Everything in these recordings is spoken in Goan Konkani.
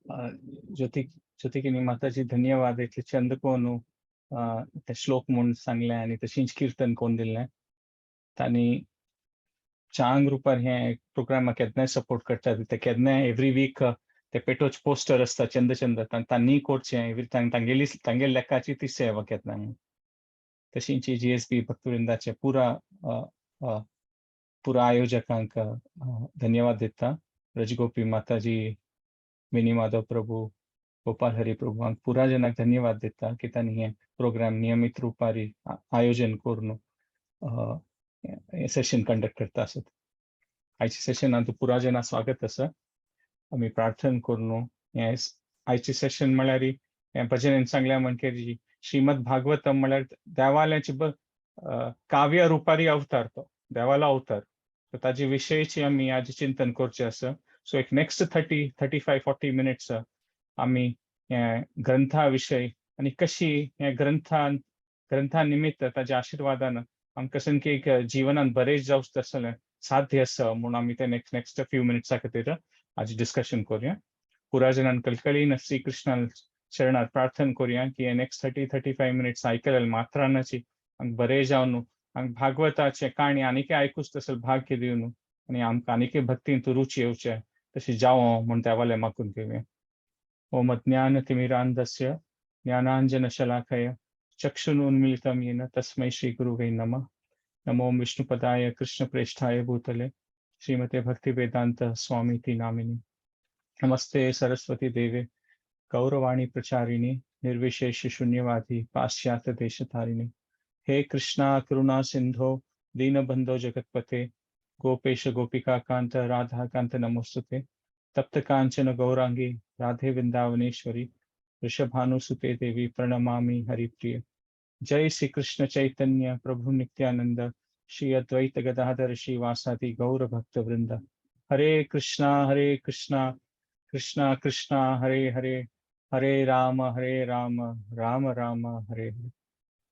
ज्योती ज्योतिकिनी माताजी धन्यवाद. इतले चंद कोन्न ते श्लोक म्हूण सांगलें आनी तशींच किर्तन कोन्न दिलें. तांणी चांग रुपार हे प्रोग्रामाक केन्नाय सपोर्ट करतात. ते केन्नाय एवरी वीक ते पेटोच पोस्टर आसता चंद चंद तांणी करचें एवरी तांगेली तांगेली लेखाची ती सेवा केन्ना म्हूण. तशींच जीएसबी भक्तवृंदाचे पुरा पुरा आयोजकांक धन्यवाद दिता. रजगोपी माताजी, विनी माधव प्रभू, गोपाल हरी प्रभू हांक पुरा जनाक धन्यवाद दिता की तांणी हे प्रोग्राम नियमीत रुपारी आयोजन करून हे सेशन कंडक्ट करता आसत. आयच्या सेशनांत पुरा जना स्वागत आसा. आमी प्रार्थना करून हे आयचे सेशन म्हळ्यार हें भजनेन सांगल्या म्हणटकीर श्रीमद भागवतम म्हळ्यार देवाल्याची काव्य रुपारी अवतार, तो देवालो अवतार. सो ताजे विशयची आमी आज चिंतन करचें आसा. सो एक नेक्स्ट 30 35 40 मिनिट्स आमी हे ग्रंथा विशय आनी कशी हे ग्रंथान ग्रंथा निमित्त ताज्या आशिर्वादान आमकां सामकें एक जिवनान बरें जावचें तसलें साध्य आसा म्हूण आमी ते नेक्स्ट नेक्स्ट फ्यू मिनिट्सा खातीर आज डिस्कशन करुया. पुरा जनान कलकलीन श्री कृष्णान शरणात प्रार्थना करुया की हे नेक्स्ट 30 35 मिनिट्स आयकले मात्रानाची आमकां बरें जावन आमकां भागवताचे काणी आनीकय आयकूच तसलें भाग्य दिवन आनी आमकां आनीकय भक्तींत रुची येवचें तशें जावं म्हूण देवालें मागून घेवया. ओम अज्ञानतिमिरान्धस्य ज्ञानाञ्जनशलाकया चक्षुरुन्मीलितं येन तस्मै श्रीगुरुवे नमः. नमो विष्णुपदाय कृष्णप्रेष्ठाय भूतले श्रीमते भक्तिवेदांत स्वामीति नामिनि. नमस्ते सरस्वती देवे गौरवाणी प्रचारिणी निर्विशेष शून्यवादी पाश्चात्य देशतारिणी. हे कृष्णा करुणा सिंधो दीनबंधो जगतपते गोपेश गोपिका कांत राधा कांत नमोस्तुते. तप्त कांचन गौरांगी राधे वृंदावनेश्वरी वृषभानुसुते देवी प्रणमामि हरिप्रिय. जय श्री कृष्ण चैतन्य प्रभु नित्यानंद श्री अद्वैत गदाधर श्रीवासादि गौर भक्त वृंद. हरे कृष्णा कृष्णा कृष्णा हरे हरे, हरे राम राम राम हरे हरे.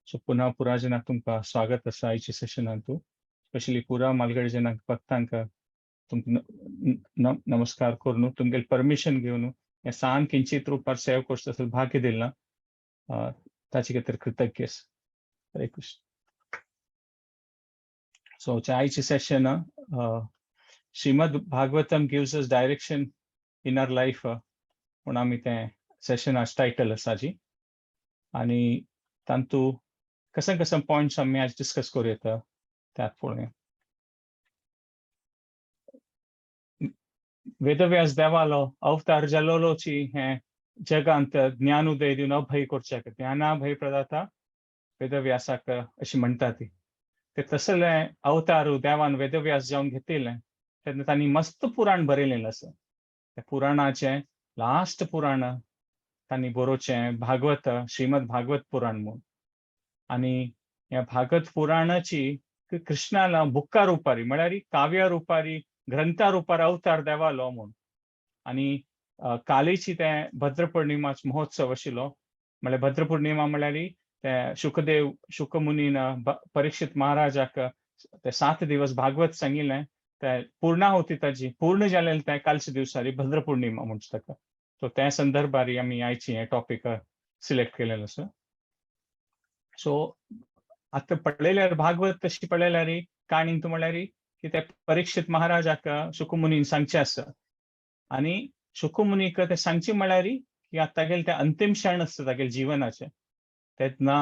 सो पुन्हा पुरा जनाक तुमकां स्वागत आसा आयच्या सेशनांतू. स्पेशली पुरा मालगडे जनाक भक्तांक तुमकां नमस्कार करून तुमगेले परमिशन घेवन हे सान किंचित रुपार सेवा करचो तसो भाग्य दिला ताचे खातीर कृतज्ञ. हरे कृष्ण. सो आयचे session, Shrimad Bhagavatam gives us direction in our life म्हूण आमी तें सेशन आज टायटल आसा जी. आनी तांतू कशें कशें पॉयंट्स आमी आज डिस्कस करूं येता त्यात पळोवया. वेदव्यास देवालो अवतार जालोलोची हें जगांत ज्ञानोदय दिवन अभय करच्याक, ज्ञानाभय प्रदाता वेदव्यासाक अशी म्हणटा ती. ते तसले अवतार देवान वेदव्यास जावन घेतिल्लें तेन्ना तांणी मस्त पुराण बरयलेलें आसा. त्या पुराणाचें लास्ट पुराण तांणी बरोवचें भागवत, श्रीमद भागवत पुराण म्हूण. आनी ह्या भागवत पुराणाची कृष्णाला बुक्का रुपारी म्हळ्यार काव्या रुपारी ग्रंथा रुपार अवतार देवालो म्हूण. आनी कालीची ते भद्रपौर्णिमाच महोत्सव आशिल्लो. म्हळ्यार भद्रपौर्णिमा म्हळ्यार ते शुकदेव शुकमुनीन परीक्षित महाराजाक ते 7 दिवस भागवत सांगिल्लें, ते पूर्णाहुती ताजी पूर्ण जालें तें कालच्या दिवसारी भद्रपौर्णिमा म्हणटा ताका. सो त्या संदर्भार आमी आयची हें टॉपीक सिलेक्ट केलेलें आसा. सो आतां पळयल्यार भागवत तशी पळयल्यार काणी तूं म्हळ्यार की ते परीक्षित महाराजाक शुकमुनीन सांगचें आसा. आनी शुकमुनीक ते सांगचें म्हळ्यार की आतां तागेले ते अंतीम क्षण आसता तागेले जिवनाचे, तेन्ना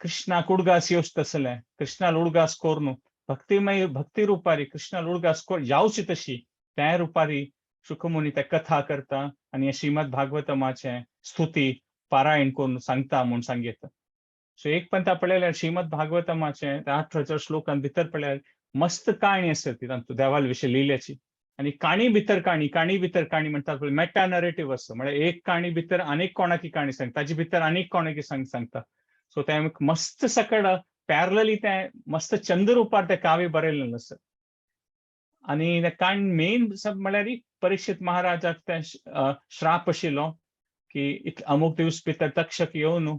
कृष्णाक उडगास येवचें तसलें कृष्णाल उडगास करून भक्तिमय भक्ती रुपारी कृष्णाल उडगास जावची तशी त्या रुपारी शुकमुनी ते कथा करता आनी श्रीमद भागवतमाचें स्तुती पारायण करून सांगता म्हूण सांगता. सो एक पंथा पळयल्यार श्रीमद भागवतमाचें 18,000 श्लोकान भितर पळयल्यार मस्त काणी आसा ती तातूंत देवाल विशीं लिल्याची. आनी काणी भितर काणी, काणी भितर काणी म्हणटात पळय, मेटा नरेटीव आसता. म्हळ्यार एक काणी भितर आनीक कोणाकी काणी सांगता, ताजे भितर आनीक कोणाकी सांगता. सो तें मस्त सकड पॅरलली तें मस्त चंद रुपार तें काव्य बरयलेलें आसा. आनी तें काणी मेन म्हळ्यार परीक्षित महाराजाक तें श्राप आशिल्लो की अमूक दिवस भितर तक्षक येवन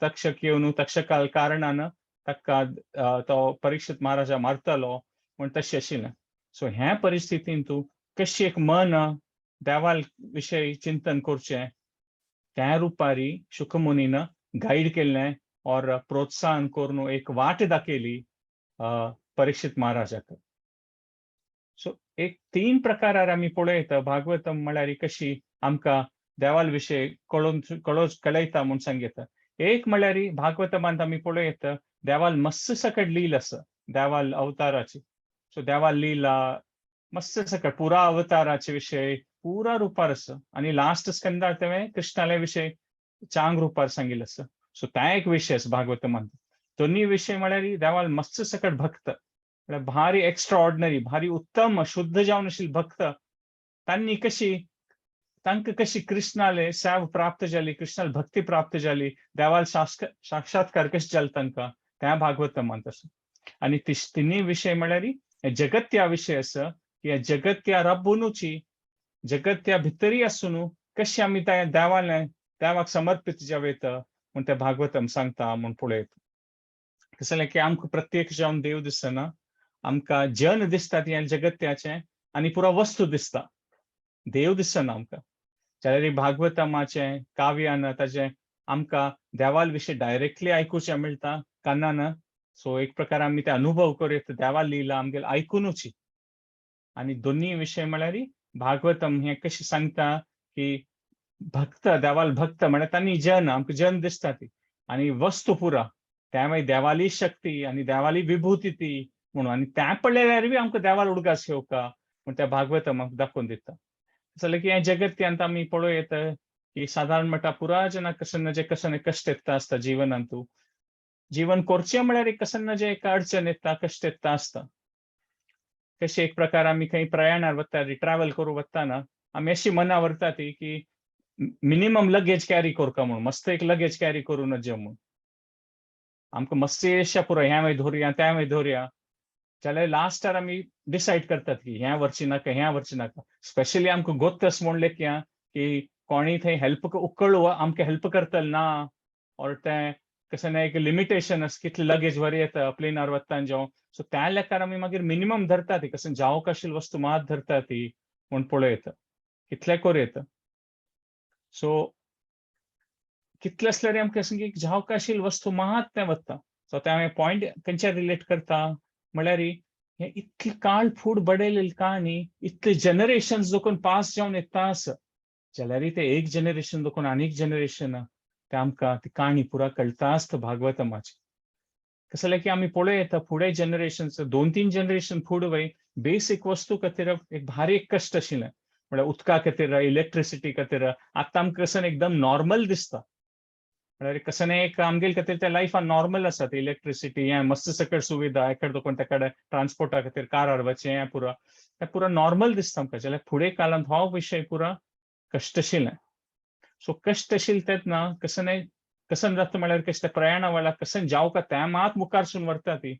तक्षक येवन तक्षकाल कारणान ताका तो परीक्षित महाराजा मारतलो म्हूण तशें आशिल्लें. सो ह्या परिस्थितीन तूं कशी एक मन देवाल विशय चिंतन करचें त्या रुपारी शुकमुनीन गायड केल्लें और प्रोत्साहन करून एक वाट दाखयली परीक्षित महाराजाक. सो एक तीन प्रकारार आमी पळयता भागवतम म्हळ्यार कशी आमकां देवाल विशय कळोवन कळो कळयता म्हूण सांगता. एक म्हळ्यार भागवतमांत आमी पळयता देवाल मस्त सकट लील आसा देवाल अवताराची. सो देवाल लीला मस्त सकट पुरा अवताराचे विशय पुरा रुपार आसा आनी लास्ट स्कंदार तेवें कृष्णाले विशय चांग रुपार सांगिल्लें आसा. सो त्या एक विशय आसा भागवतमांत. दोन्ही विशय म्हळ्यार देवाल मस्त सकट भक्त म्हळ्यार भारी एक्स्ट्रा ऑर्डिनरी भारी उत्तम शुद्ध जावन आशिल्ले भक्त तांणी कशी तांकां कशी कृष्णाले सेव प्राप्त जाली, कृष्णाले भक्ती प्राप्त जाली, देवाल साक्षात्कार कशें जालो तांकां त्या भागवतमांत आसा. आनी तिन्ही विशय म्हळ्यार जगत्या विशय आसा की जगत्या रब्बुनूची जगत्या भितरी आसून कशी आमी त्या देवाले देवाक समर्पित जावं येता म्हूण ते भागवतम सांगता म्हूण पळयता. कशें जालें की आमकां प्रत्यक्ष जावन देव दिसना, आमकां जन दिसता ह्या जगत्याचें आनी पुरा वस्तू दिसता, देव दिसना आमकां. जाल्यार भागवतमाचें काव्यान ताजें आमकां देवाल विशय डायरेक्टली आयकुचें मेळटा कानान. सो एक प्रकार आमी ते अनुभव करूं देवा लिला आमगेले आयकुनूची. आनी दोन्ही विशय म्हळ्यार भागवतम हें कशें सांगता की भक्त देवाल भक्त म्हळ्यार तांणी जन आमकां जन दिसता ती आनी वस्तू पुरा त्या मागीर देवाली शक्ती आनी देवाली विभूती ती म्हणून आनी त्या पळयल्यार बी आमकां देवाल उडगास येवका म्हूण त्या भागवतम आमकां दाखोवन दिता. जालें की हें जगत्यांत आमी पळोवं येता की सादारण म्हणटा पुरा जना कशें ना जे कशें कश्ट येता आसता जिवनांतू. जीवन करचें म्हळ्यार एक कशें ना जे एक अडचण येता कश्ट येता आसता. कशें एक प्रकार आमी खंय प्रयाणार वता ट्रॅवल करूं वताना आमी अशी मना व्हरता ती की मिनिमम लगेज कॅरी करका म्हूण मस्त एक लगेज कॅरी करूं नजे म्हूण. आमकां मस्तेशा पुरो हें मागीर धरुया तें मागीर धरुया जाल्यार लास्टार आमी डिसायड करतात की हें व्हरचें नाका हें व्हरचें नाका. स्पेशली आमकां गोत्त अशें म्हूण लेखया की कोणीय थंय हेल्प उकळ आमकां हेल्प करतले ना ऑर तें कशें ना एक लिमिटेशन आसा कितले लगेज व्हर येता प्लेनार वता जेवण. सो त्या लेखार आमी मागीर मिनिमम धरता ती कशें जावंक आशिल्ली वस्तू मात धरता ती म्हूण पळयता कितले करूं येता. सो कितले आसल्यार आमकां अशें की जावंक आशिल्ली वस्तू मात तें वता. सो तें हांवें पॉयंट खंयच्यार रिलेट करता म्हळ्यार हें इतले काळ फूड बडयलेली काणी इतले जनरेशन्स देखून पास जावन येता आसा जाल्यार ते एक जनरेशन देखून आनीक जनरेशन ते आमकां ती काणी पुरा कळटा आसता भागवतमाची. कशें जालें की आमी पळोवं येता फुडें जनरेशन्स 2-3 जनरेशन फुडें वय बेसीक वस्तू खातीर एक भारी एक कश्ट आशिल्लें म्हळ्यार उदका खातीर इलेक्ट्रिसिटी खातीर. आतां आमकां कशें एकदम नॉर्मल दिसता म्हळ्यार कशें ना एक आमगेले खातीर त्या लायफान नॉर्मल आसा ते इलेक्ट्रिसिटी हें मस्त सकट सुविधा एकडे दोकोन तेकडे ट्रान्सपोर्टा खातीर कारार वचचें हें पुरा तें पुरा नॉर्मल दिसता आमकां. जाल्यार फुडें काळांत हो विशय पुरा कश्टशील. सो कश्टशील तेन्ना कशें न्हय कसन जाता म्हळ्यार कशें त्या प्रयाणा वेळार कशें जावका तें मात मुखारसून व्हरता ती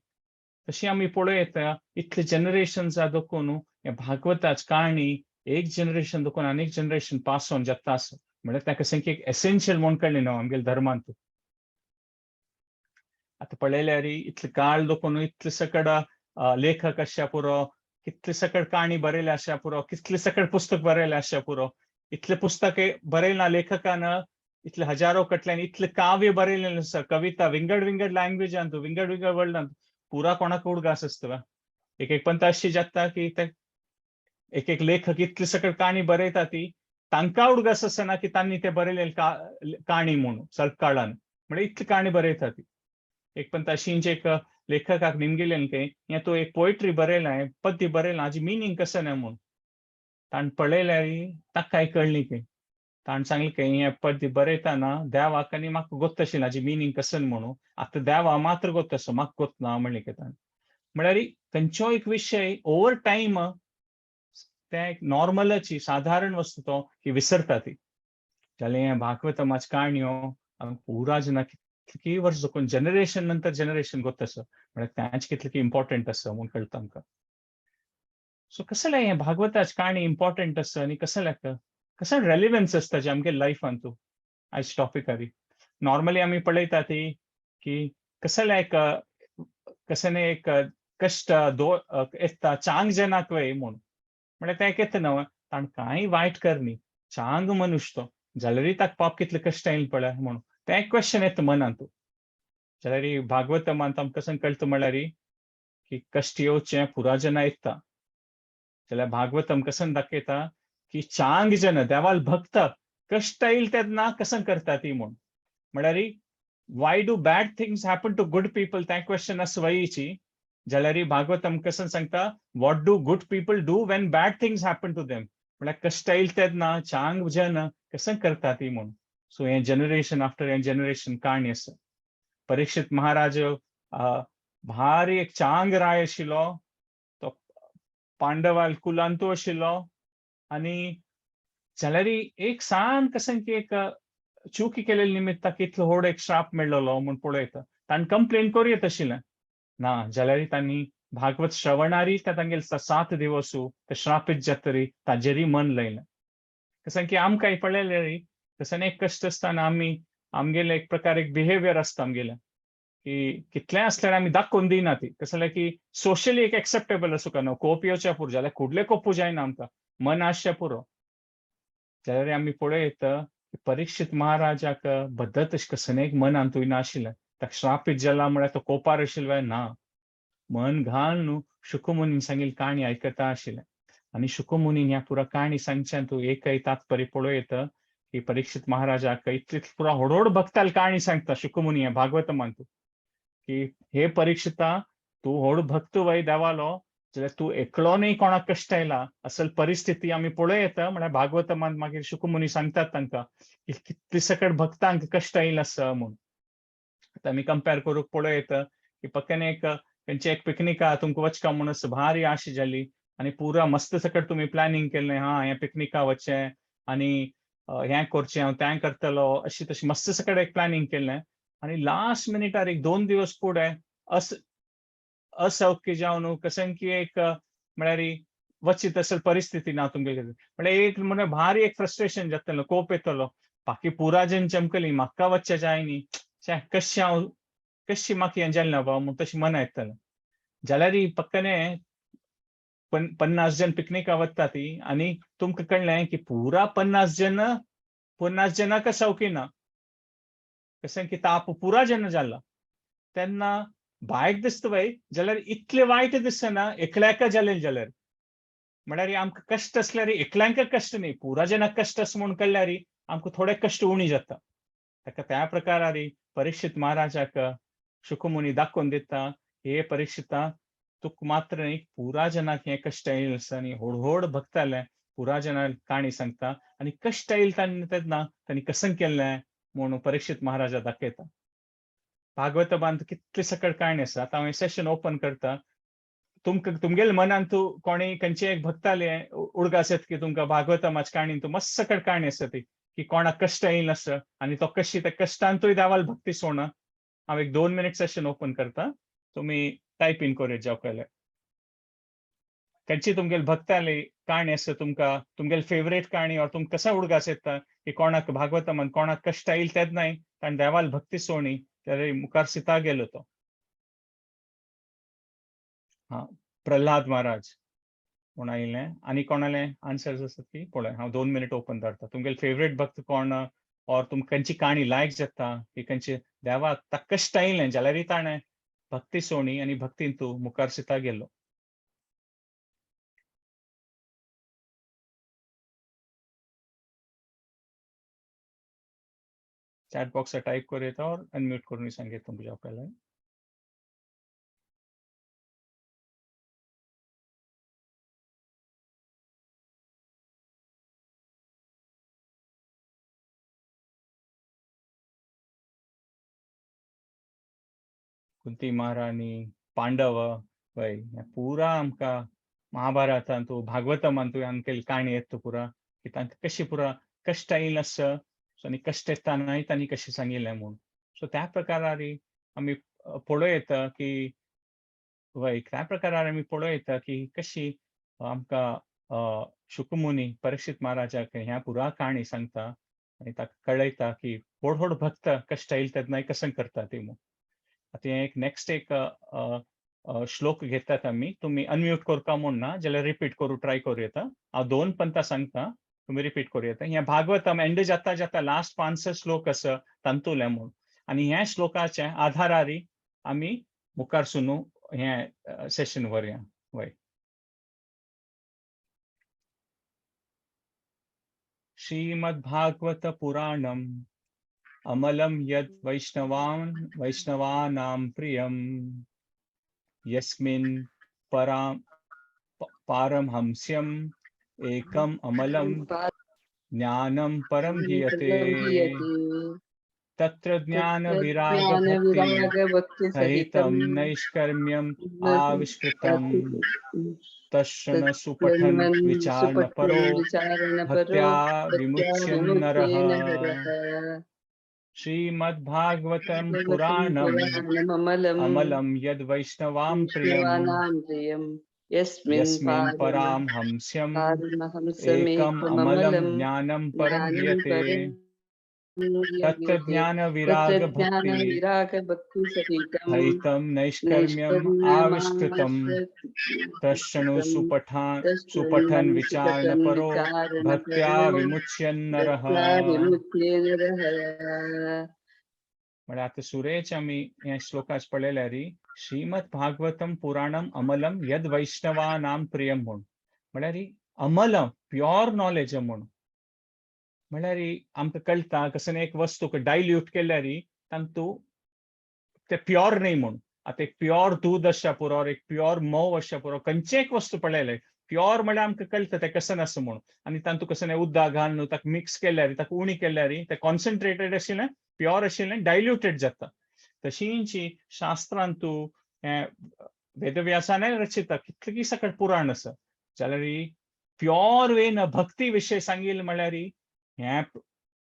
तशी आमी पळोवं येता इतले जनरेशन्स देखून हें भागवताच काणी एक जनरेशन देखून आनीक जनरेशन पास ऑन जाता आसा म्हळ्यार ताका कशें की एक एसेन्शियल म्हूण कळ्ळें न्हू आमगेल्या धर्मांत. आतां पळयल्यार इतले काळ देखून इतले सकड लेखक आसच्या पुरो कितले सकड काणी बरयले आसच्या पुरो कितले सकड पुस्तक बरयले आसच्या पुरो इतले पुस्तक बरयला लेखकान इतले हजारो कटल्यान इतले काव्य बरयलेलें आसा कविता विंगड विंगड लँग्वेजांत विंगड विंगड वर्ल्डांत पुरा कोणाक उडगास आसता. एक एक पंत अशी जाता की ते एक एक लेखक इतले सकड काणी बरयता ती तांकां उडगास आसना की तांणी ते बरयलेले काणी म्हणून स्वल्प काळान म्हळ्यार इतली काणी बरयता ती. एक पण तशींच एक लेखकाक निमगिलें की हें तूं एक पोयट्री बरयलां पद्य बरयलां हाजी मिनींग कशें ना म्हूण ताणें पळयल्यार ताका कांय कळ्ळी की ताणें सांगलें की हें पद्य बरयतना देवाक आनी म्हाका गोत्त आशिल्लें हाजी मिनींग कशें म्हणून आतां देवा मात्र गोत्त आसा म्हाका गोत्त ना म्हणलें की ताणें. म्हळ्यार खंयचो एक विशय ओवर टायम तें एक नॉर्मलाची साधारण वस्तू तो की विसरता ती. जाल्यार हें भागवतमाच काणयो पुरा जना कितली वर्स देखून जनरेशन नंतर जनरेशन गोत्त आसा म्हळ्यार तेंच कितलें की इम्पॉर्टंट आसा म्हूण कळटा आमकां. सो कसलें हें भागवताच काणी इम्पॉर्टंट आसा आनी कसलें कसलें रेलिवन्स आसता जे आमगे लायफान तूं आयज टॉपिकारी. नॉर्मली आमी पळयता ती की कसलें एक कसलें एक कश्ट दो येता चांग जनाक वय म्हूण म्हळ्यार तें एक येता न्हू ताण कांय वायट करनी, चांग मनुष्य तो, जाल्यार ताका पाप कितले कश्ट येयले पळय म्हणून तें एक क्वेश्चन येता मनांत. जाल्यार भागवतमांत आमकां कशें कळटा म्हळ्यार की कश्ट येवचें पुरा जना येता. जाल्यार भागवतम कशें दाखयता की चांग जन देवाल भक्त कश्ट येयले तेन्ना कशें करता ती म्हूण. म्हळ्यार why do bad things happen to good people तें क्वेश्चन आसा वयीची. जाल्यार भागवतम कशें सांगता what do good people do when bad things happen to them, म्हळ्यार कश्ट येयले तेन्ना चांग जन कशें करता ती म्हूण. सो हें जनरेशन आफ्टर हें जनरेशन काणी आसा. परीक्षित महाराज भारी एक चांग राय आशिल्लो, तो पांडवाल कुलांतू आशिल्लो आनी जाल्यार एक सान कशें की एक चुकी केलेले निमित्त ताका इतलो व्हड एक श्राप मेळ्ळलो म्हूण पळयता. ताणें कंप्लेन करूं येत आशिल्लें ना, जाल्यार तांणी भागवत श्रवणारी त्या तांगेले 7 दिवस ते श्रापीत जातरी ताजेरय मन लायलें. कशें की आमकां पळयलें तशें एक कश्ट आसतना आमी आमगेले एक प्रकार एक बिहेवियर आसता आमगेलें की कितलें आसल्यार आमी दाखोवन दिना ती, कशें जाल्यार की सोशली एक एक्सेप्टेबल आसूं का न्हू, कोप येवच्या पुरो जाल्यार कुडले कोपू जायना आमकां, मन आसचें पुरो. जाल्यार आमी पळयत परीक्षित महाराजाक बद्दत अशें कसलें एक मनांतूय नाशिल्लें, ताका श्रापीत जाला म्हळ्यार तो कोपार आशिल्लो ना, मन घालून न्हू शुकमुनीन सांगिल्ली काणी आयकता आशिल्लें. आनी शुकमुनीन ह्या पुरा काणी सांगच्यान तूं एकय तात्पर्य पळयत की परीक्षित महाराजाक इतली पुरा व्हड व्हड भक्ताल काणी सांगता शुकमुनी ह्या भागवतमान तूं की हे परीक्षिता तूं व्हड भक्त वय देवालो, जाल्यार तूं एकलो न्ही कोणाक कश्ट आयला असल परिस्थिती आमी पळयता. म्हळ्यार भागवतमान मागीर शुकमुनी सांगतात तांकां की कितले सकट भक्तांक कश्ट आयला आसा म्हूण. आतां आमी कंपेर करूंक पळयता की पक्क्यान एक खंयचे एक पिकनिका तुमकां वचका म्हणून भारी आशा जाली आनी पुरा मस्त सकट तुमी प्लॅनिंग केल्लें, हा हें पिकनिका वचचें आनी हें करचें हांव तें करतलो अशी तशी मस्त सकट एक प्लॅनिंग केल्लें आनी लास्ट मिनिटार एक 2 दिवस फुडें असौख्य जावन कशें की एक म्हळ्यार वचीत असल परिस्थिती ना तुमगे, म्हळ्यार एक म्हळ्यार भारी एक फ्रस्ट्रेशन जातलो, कोप येतलो, बाकी पुरा जन चमकली म्हाका वचचें जाय न्ही, कशें हांव कशी म्हाका हें जालें ना बाबा म्हूण तशें मना येतलें. जाल्यार पक्कने 50 जन पिकनिका वता ती आनी तुमकां कळ्ळें की पुरा 50 जनांक सौखी ना, कशें की ताप पुरा जन जाला तेन्ना वायट दिसता वय, जाल्यार इतलें वायट दिसना एकल्याक जालें जाल्यार, म्हळ्यार आमकां कश्ट आसल्यार एकल्यांक कश्ट न्ही पुरा जनाक कश्ट आसा म्हूण कळ्ळ्यार आमकां थोडे कश्ट उणी जाता. ताका त्या प्रकारारी परीक्षित महाराजाक शुकमुनी दाखोवन दिता हे परीक्षिता तुका मात्र न्ही पुरा जनाक हें कश्ट आयिल्लें आसा आनी व्हड व्हड भक्तालें पुरा जनाक काणी सांगता आनी कश्ट आयिल्लें तांणी तेन्ना तांणी कशें केल्लें म्हूण परीक्षित महाराजा दाखयता. भागवतबांत कितले सकळ काणी आसा. आतां हांव हें सेशन ओपन करता, तुमकां तुमगेले मनांत कोणी खंयचे एक भक्ताले उडगास येता की तुमकां भागवतमाची काणी तूं मस्त सकळ काणी आसा ती की कोणाक कश्ट आयिल्लें आसा आनी तो कशी त्या कश्टांतूय देवाल भक्ती सोडना. हांव एक 2 मिनीट सेशन ओपन करता, तुमी टायप इन करूं जावं कळ्ळें. खंयची तुमगेले भक्ताली काणी आसा तुमकां तुमगेले फेवरेट काणी ऑर तुमकां कशें उडगास येता की कोणाक भागवतमान कोणाक कश्ट आयिल्लें तेन्नाय ताणें देवाल भक्ती सोडली जाल्यार मुखार सीता गेलो तो. हा प्रल्हाद महाराज कोण आयिल्लें आनी कोणाले आन्सर्स आसात की पळय हांव 2 मिनीट ओपन दवरता. तुमगेले फेवरेट भक्त कोण ऑर तुमकां खंयची काणी लायक जाता की खंयचे देवाक ताका कश्ट आयिल्लें जाल्यारय ताणें भक्ती सोडली आनी भक्तीन तूं मुखार सीता गेलो. चॅट बॉक्सार टायप करूं येता ऑर अनम्यूट करून सांगेत तुमकां जावं. कुंती महाराणी, पांडव वय पुरा आमकां महाभारतांतू भागवतमांतू आमकां काणी येता पुरा की तांकां कशी पुरा कश्ट आयिल्लें आसा आनी कश्ट येतानाय तांणी कशें सांगिल्लें म्हूण. सो त्या प्रकारारी आमी पळोवं येता की वय त्या प्रकारार आमी पळोवं येता की कशी आमकां शुकमुनी परीक्षित महाराजाक ह्या पुरा काणी सांगता आनी ताका कळयता की व्हड व्हड भक्त कश्ट आयले तेन्नाय कशें करता ती म्हूण. आतां हें एक नेक्स्ट एक श्लोक घेतात आमी. तुमी अनम्यूट करता म्हूण ना जाल्यार रिपीट करूं ट्राय करूं येता. हांव दोन पंता सांगता, तुमी रिपीट करूं येता. हें भागवतम एंड जाता जाता लास्ट 5 श्लोक आसा तांतुले म्हूण, आनी ह्या श्लोकाच्या आधारारी आमी मुखार सुनू हें सेशन व्हरया. वय. श्रीमद्भागवत पुराणम अमलं यद् वैष्णवान् वैष्णवानां प्रियं यस्मिन् पारमहंस्यम् एकम् अमलं ज्ञानं परं गीयते तत्र ज्ञान विराग भक्ति सहितं नैष्कर्म्यम् आविष्कृतं तश्रण सुपठन विचारण परो भक्त्या विमुच्यन् नरः. श्रीमद्भागवतं पुराणम् अमलं यद् वैष्णवां प्रियं यस्मिन् परामहंस्यम् एकम् अमलं ज्ञानं परं गीयते तत्र ज्ञान विराग भक्ति सहितं नैष्कर्म्यम् आविष्कृतं तश्चणु सुपठन विचारण परो भक्त्या विमुच्यन् नरः. म्हळ्यार आतां सुरेच आमी ह्या श्लोकाच पळयल्यार श्रीमद भागवतम पुराणम अमलम यद वैष्णवानां प्रियम म्हूण, म्हळ्यार अमलम प्योर नॉलेज म्हूण. म्हळ्यार आमकां कळटा कसं एक वस्तूक डायल्यूट केल्यार तांतू ते प्योर न्ही म्हूण. आतां एक प्योर दूद आसच्या पुरो, एक प्योर म्होंव आसच्या पुरो, खंयचें एक वस्तू पळयलें प्योर म्हळ्यार आमकां कळटा तें कशें आसा म्हूण. आनी तातूंत कशें उदक घालून ताका मिक्स केल्यार, ताका उणी केल्यार तें कॉन्सन्ट्रेटेड आशिल्लें, प्योर आशिल्लें, डायल्युटेड जाता. तशींच शास्त्रांतू हें वेदव्यासानय रचिता कितलें सकट पुराण आसा जाल्यार प्योर वेन भक्ती विशय सांगील म्हळ्यार हें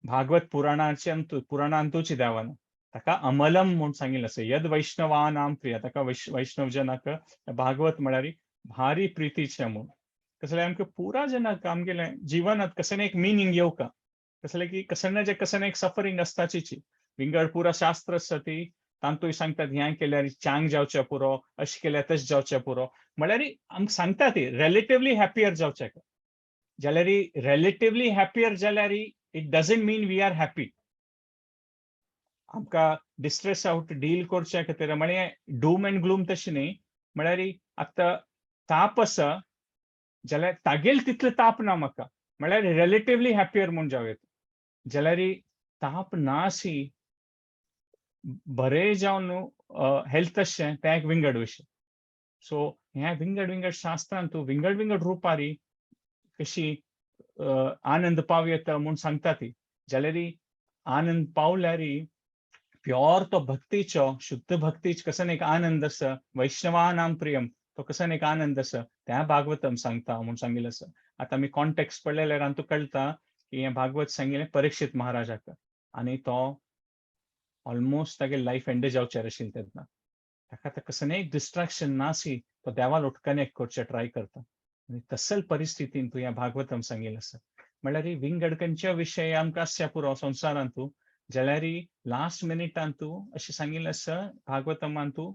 भागवत पुराणाचे पुराणांतूच देवान ताका अमलम म्हूण सांगिल्लें आसा. यद वैष्णवानां प्रिय, ताका वैष्णव जनाक भागवत म्हळ्यार भारी प्रितीचें म्हूण. कसलें आमकां पुरा जनाक आमगेलें जिवनांत कसलें एक मिनींग येवका, कसलें की कसलें ना जें कसलें एक सफरींग आसताचीच. विंगड पुरा शास्त्र आसा ती तांतूय सांगतात हें केल्यार चांग जावचें पुरो, अशें केल्यार तशें जावचें पुरो, म्हळ्यार आमकां सांगता ती रिलेटिवली हॅपियर जावचें. जाल्यार रिलेटिवली हॅपियर जाल्यार it doesn't mean we are happy. आमकां डिस्ट्रेस आवट डील करच्या खातीर म्हळ्यार डूम अँड ग्लूम तशें न्ही, म्हळ्यार आतां ताप आसा जाल्यार तागेल तितलो ताप ना म्हाका, म्हळ्यार रिलेटिवली हॅपियर म्हूण जावं येता. जाल्यार ताप नासी बरें जावन हेल्थ अशें तें एक विंगड विशय. सो ह्या विंगड विंगड शास्त्रांतू विंगड विंगड रुपारी कशी आनंद पाव येता म्हूण सांगता ती. जाल्यार आनंद पावल्यार प्योर तो भक्तीचो, शुद्ध भक्तीचो कसो एक आनंद आसा, वैष्णवानां प्रियम तो कसो एक आनंद आसा त्या भागवतम सांगता म्हूण सांगिल्लें आसा. आतां आमी कॉन्टेक्स्ट पळयल्यार आमकां कळटा की हें भागवत सांगिल्लें परीक्षित महाराजाक आनी तो ऑलमोस्ट तागे लायफ एंड जावचेर आशिल्लें तेन्ना. ताका आतां कसलें एक डिस्ट्रेक्शन नासी तो देवा लोट कनेक्ट करचें ट्राय करता आनी तसल परिस्थितीन तूं ह्या भागवतम सांगिल्लें आसा. म्हळ्यार विंगड खंयच्या विशय आमकां आसच्या पुरो संवसारांतू, जाल्यार लास्ट मिनिटांतू अशें सांगिल्लें आसा भागवतमांतू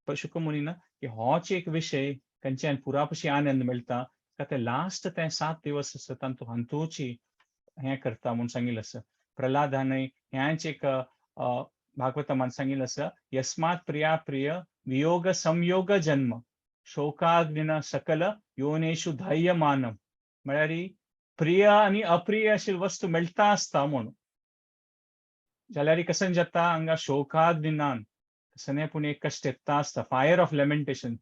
शुकमुनीन की होच एक विशय खंयच्यान पुरापशी आनंद मेळटा, ताका ते लास्ट ते 7 दिवस आसा तांतू हांतूची हें करता म्हूण सांगिल्लें आसा. प्रल्हादानय ह्याच एक भागवतमान सांगिल्लें आसा, यस्मात् प्रिया प्रिय वियोग संयोग जन्म शोकाग्निना सकल योनेषु धाय्यमानम, म्हळ्यार प्रिय आनी अप्रिय अशी वस्तू मेळटा आसता म्हूण. जाल्यार कशें जाता हांगा शोकाग्निनान कसलें पूण एक कश्ट येता आसता, फायर ऑफ लेमेंटेशन.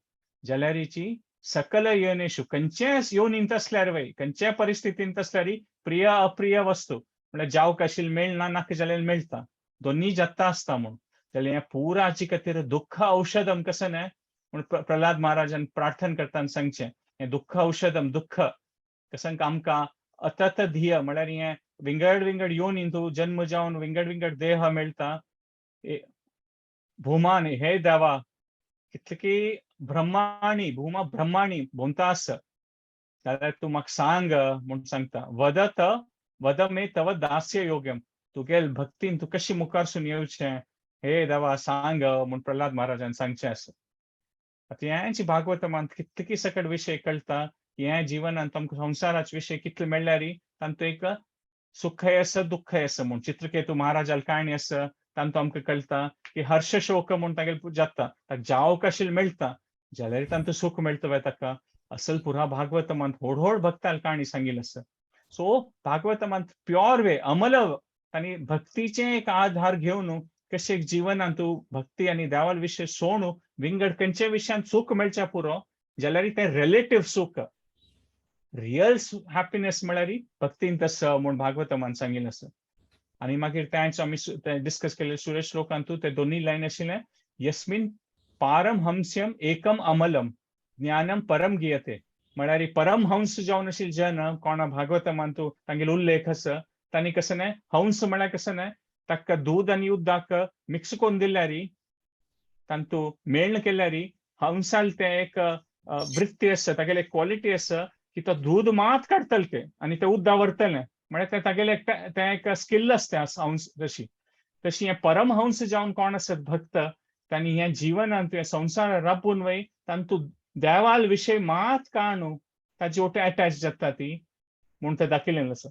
जाल्यारीची सकल योनेषु खंयचेय योनींत आसल्यार वय, खंयच्याय परिस्थितींत आसल्यार प्रिय अप्रिय वस्तू म्हळ्यार जावक आशिल्लें मेळना, नाका जाल्यार मेळटा, दोन्ही जाता आसता म्हूण. जाल्यार ह्या पुराचे खातीर दुःख औषधम कशें न्हय म्हूण प्रल्हाद महाराजान प्रार्थना करतना सांगचें, हें दुःख औषधम दुःख कशें आमकां अतत धिय म्हळ्यार हें विंगड विंगड योनींत जन्म जावन विंगड विंगड देह मेळटा. भूमान हे देवा कितले की ब्रह्माणी भूमा ब्रह्माणी भोंवता आसा, जाल्यार तूं म्हाका सांग म्हूण सांगता. वदत वद मे तव दास्य योग्यम, तुगेल भक्तीन तूं कशी मुखारसून येवचें हे देवा सांग म्हूण प्रल्हाद महाराजान सांगचें आसा. आतां ह्यांची भागवतमांत कितकी सकट विशय कळटा. ह्या जिवनांत आमकां संवसाराचे विशय कितले मेळ्ळ्यार तांतू एक सुखय आसा, दुःखय आसा म्हूण. चित्रकेतू महाराजाल काणी आसा, तांतू आमकां कळटा की हर्ष शोक म्हूण तागेले जाता, ताका जावक आशिल्लें मेळटा जाल्यार तांतू सुख मेळटा वय ताका. असल पुरा भागवतमांत व्हड व्हड भक्ताल काणी सांगिल्ली आसा. सो भागवतमांत प्योर वे अमल आनी भक्तीचे एक आधार घेवन कशें एक जिवनांत भक्ती आनी देवाल विशय सोणू विंगड खंयच्या विशयांत सुख मेळच्या पुरो जाल्यार तें रिलेटीव सुख, रियल हॅपिनेस म्हळ्यार भक्तींत आसा म्हूण भागवतमान सांगिल्लें आसा. आनी मागीर तेंच आमी डिस्कस केल्ले सुरेश श्लोकांतू ते दोनूय लायन आशिल्ले, यस्मिन पारमहंस्यम एकम अमलम ज्ञानम परम गियते. म्हळ्यार परमहंस जावन आशिल्ले जन कोणा भागवतमांतू तांगेलो उल्लेख आसा. तांणी कसं न्हय, हंस म्हळ्यार कसं न्हय, ताका दूद आनी उदक मिक्स करून दिल्यार, तांतू मेळण केल्यार हंसाल तें एक वृत्ती आसा, तागेले एक क्वॉलिटी आसा की तो दूद मात काडटले ते आनी तें उदक व्हरतलें. म्हळ्यार तें तागेलें तें एक स्किल आसता हंस. तशी तशी हें परमहंस जावन कोण आसत भक्त, तांणी हें जिवनांत हें संवसार राबून वय तांतू देवाल विशय मात काणू ताजे वटेन अटॅच जाता ती म्हूण तें दाखयलें आसा.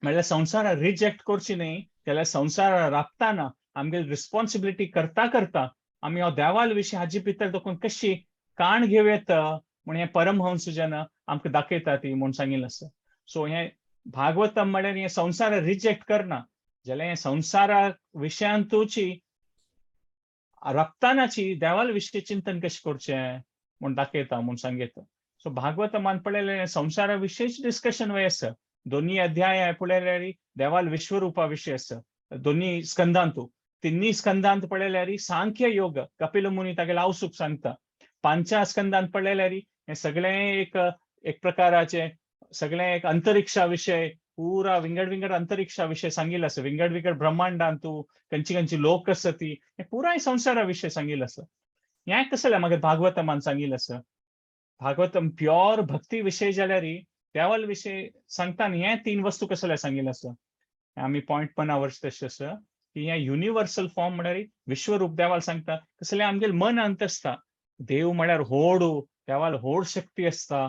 म्हळ्यार संवसारा रिजेक्ट करची न्हय जाल्यार संवसारा राबताना आमगेली रिस्पॉन्सिबिलिटी करता करता आमी हो देवाल विशय हाजी भितर दखून कशी काण घेवं येता म्हूण हें परमहंस जन आमकां दाखयता ती म्हूण सांगिल्लें आसा. सो हें भागवतम म्हळ्यार हें संवसार रिजेक्ट करना जाल्यार हें संवसारा विशयांतूची रक्तानाची देवाल विशय चिंतन कशें करचें म्हूण दाखयता म्हूण सांगता. सो भागवतमान पळयलें संवसारा विशयच डिस्कशन वय आसा. दोन्ही अध्याय पळयल्यार देवाल विश्वरूपा विशय आसा दोन्ही स्कंदांतू. तिन्ही स्कंदांत पळयल्यार सांख्य योग कपिल मुनी तागेले आवसूक सांगता. पांचा स्कंदांत पळयल्यार हें सगळें एक एक प्रकाराचे सगळें एक अंतरिक्षा विशय, पुरा विंगड विंगड अंतरिक्षा विशय सांगिल्लें आसा. विंगड विंगड ब्रह्मांडांतू खंयची खंयची लोक आसा ती हें पुराय संवसारा विशय सांगिल्लें आसा. हें कसलें मागीर भागवतमान सांगिल्लें आसा. भागवतम प्योर भक्ती विशय जाल्यार देवाल विशय सांगता न्ही, हें तीन वस्तू कसलें सांगिल्लें आसा. आमी पॉयंट मनावर्स तशें आसा की हें युनिवर्सल फॉर्म म्हळ्यार विश्वरूप देवाल सांगता. कसलें आमगेले मनांत आसता देव म्हळ्यार होड, देवाल होड शक्ती आसता.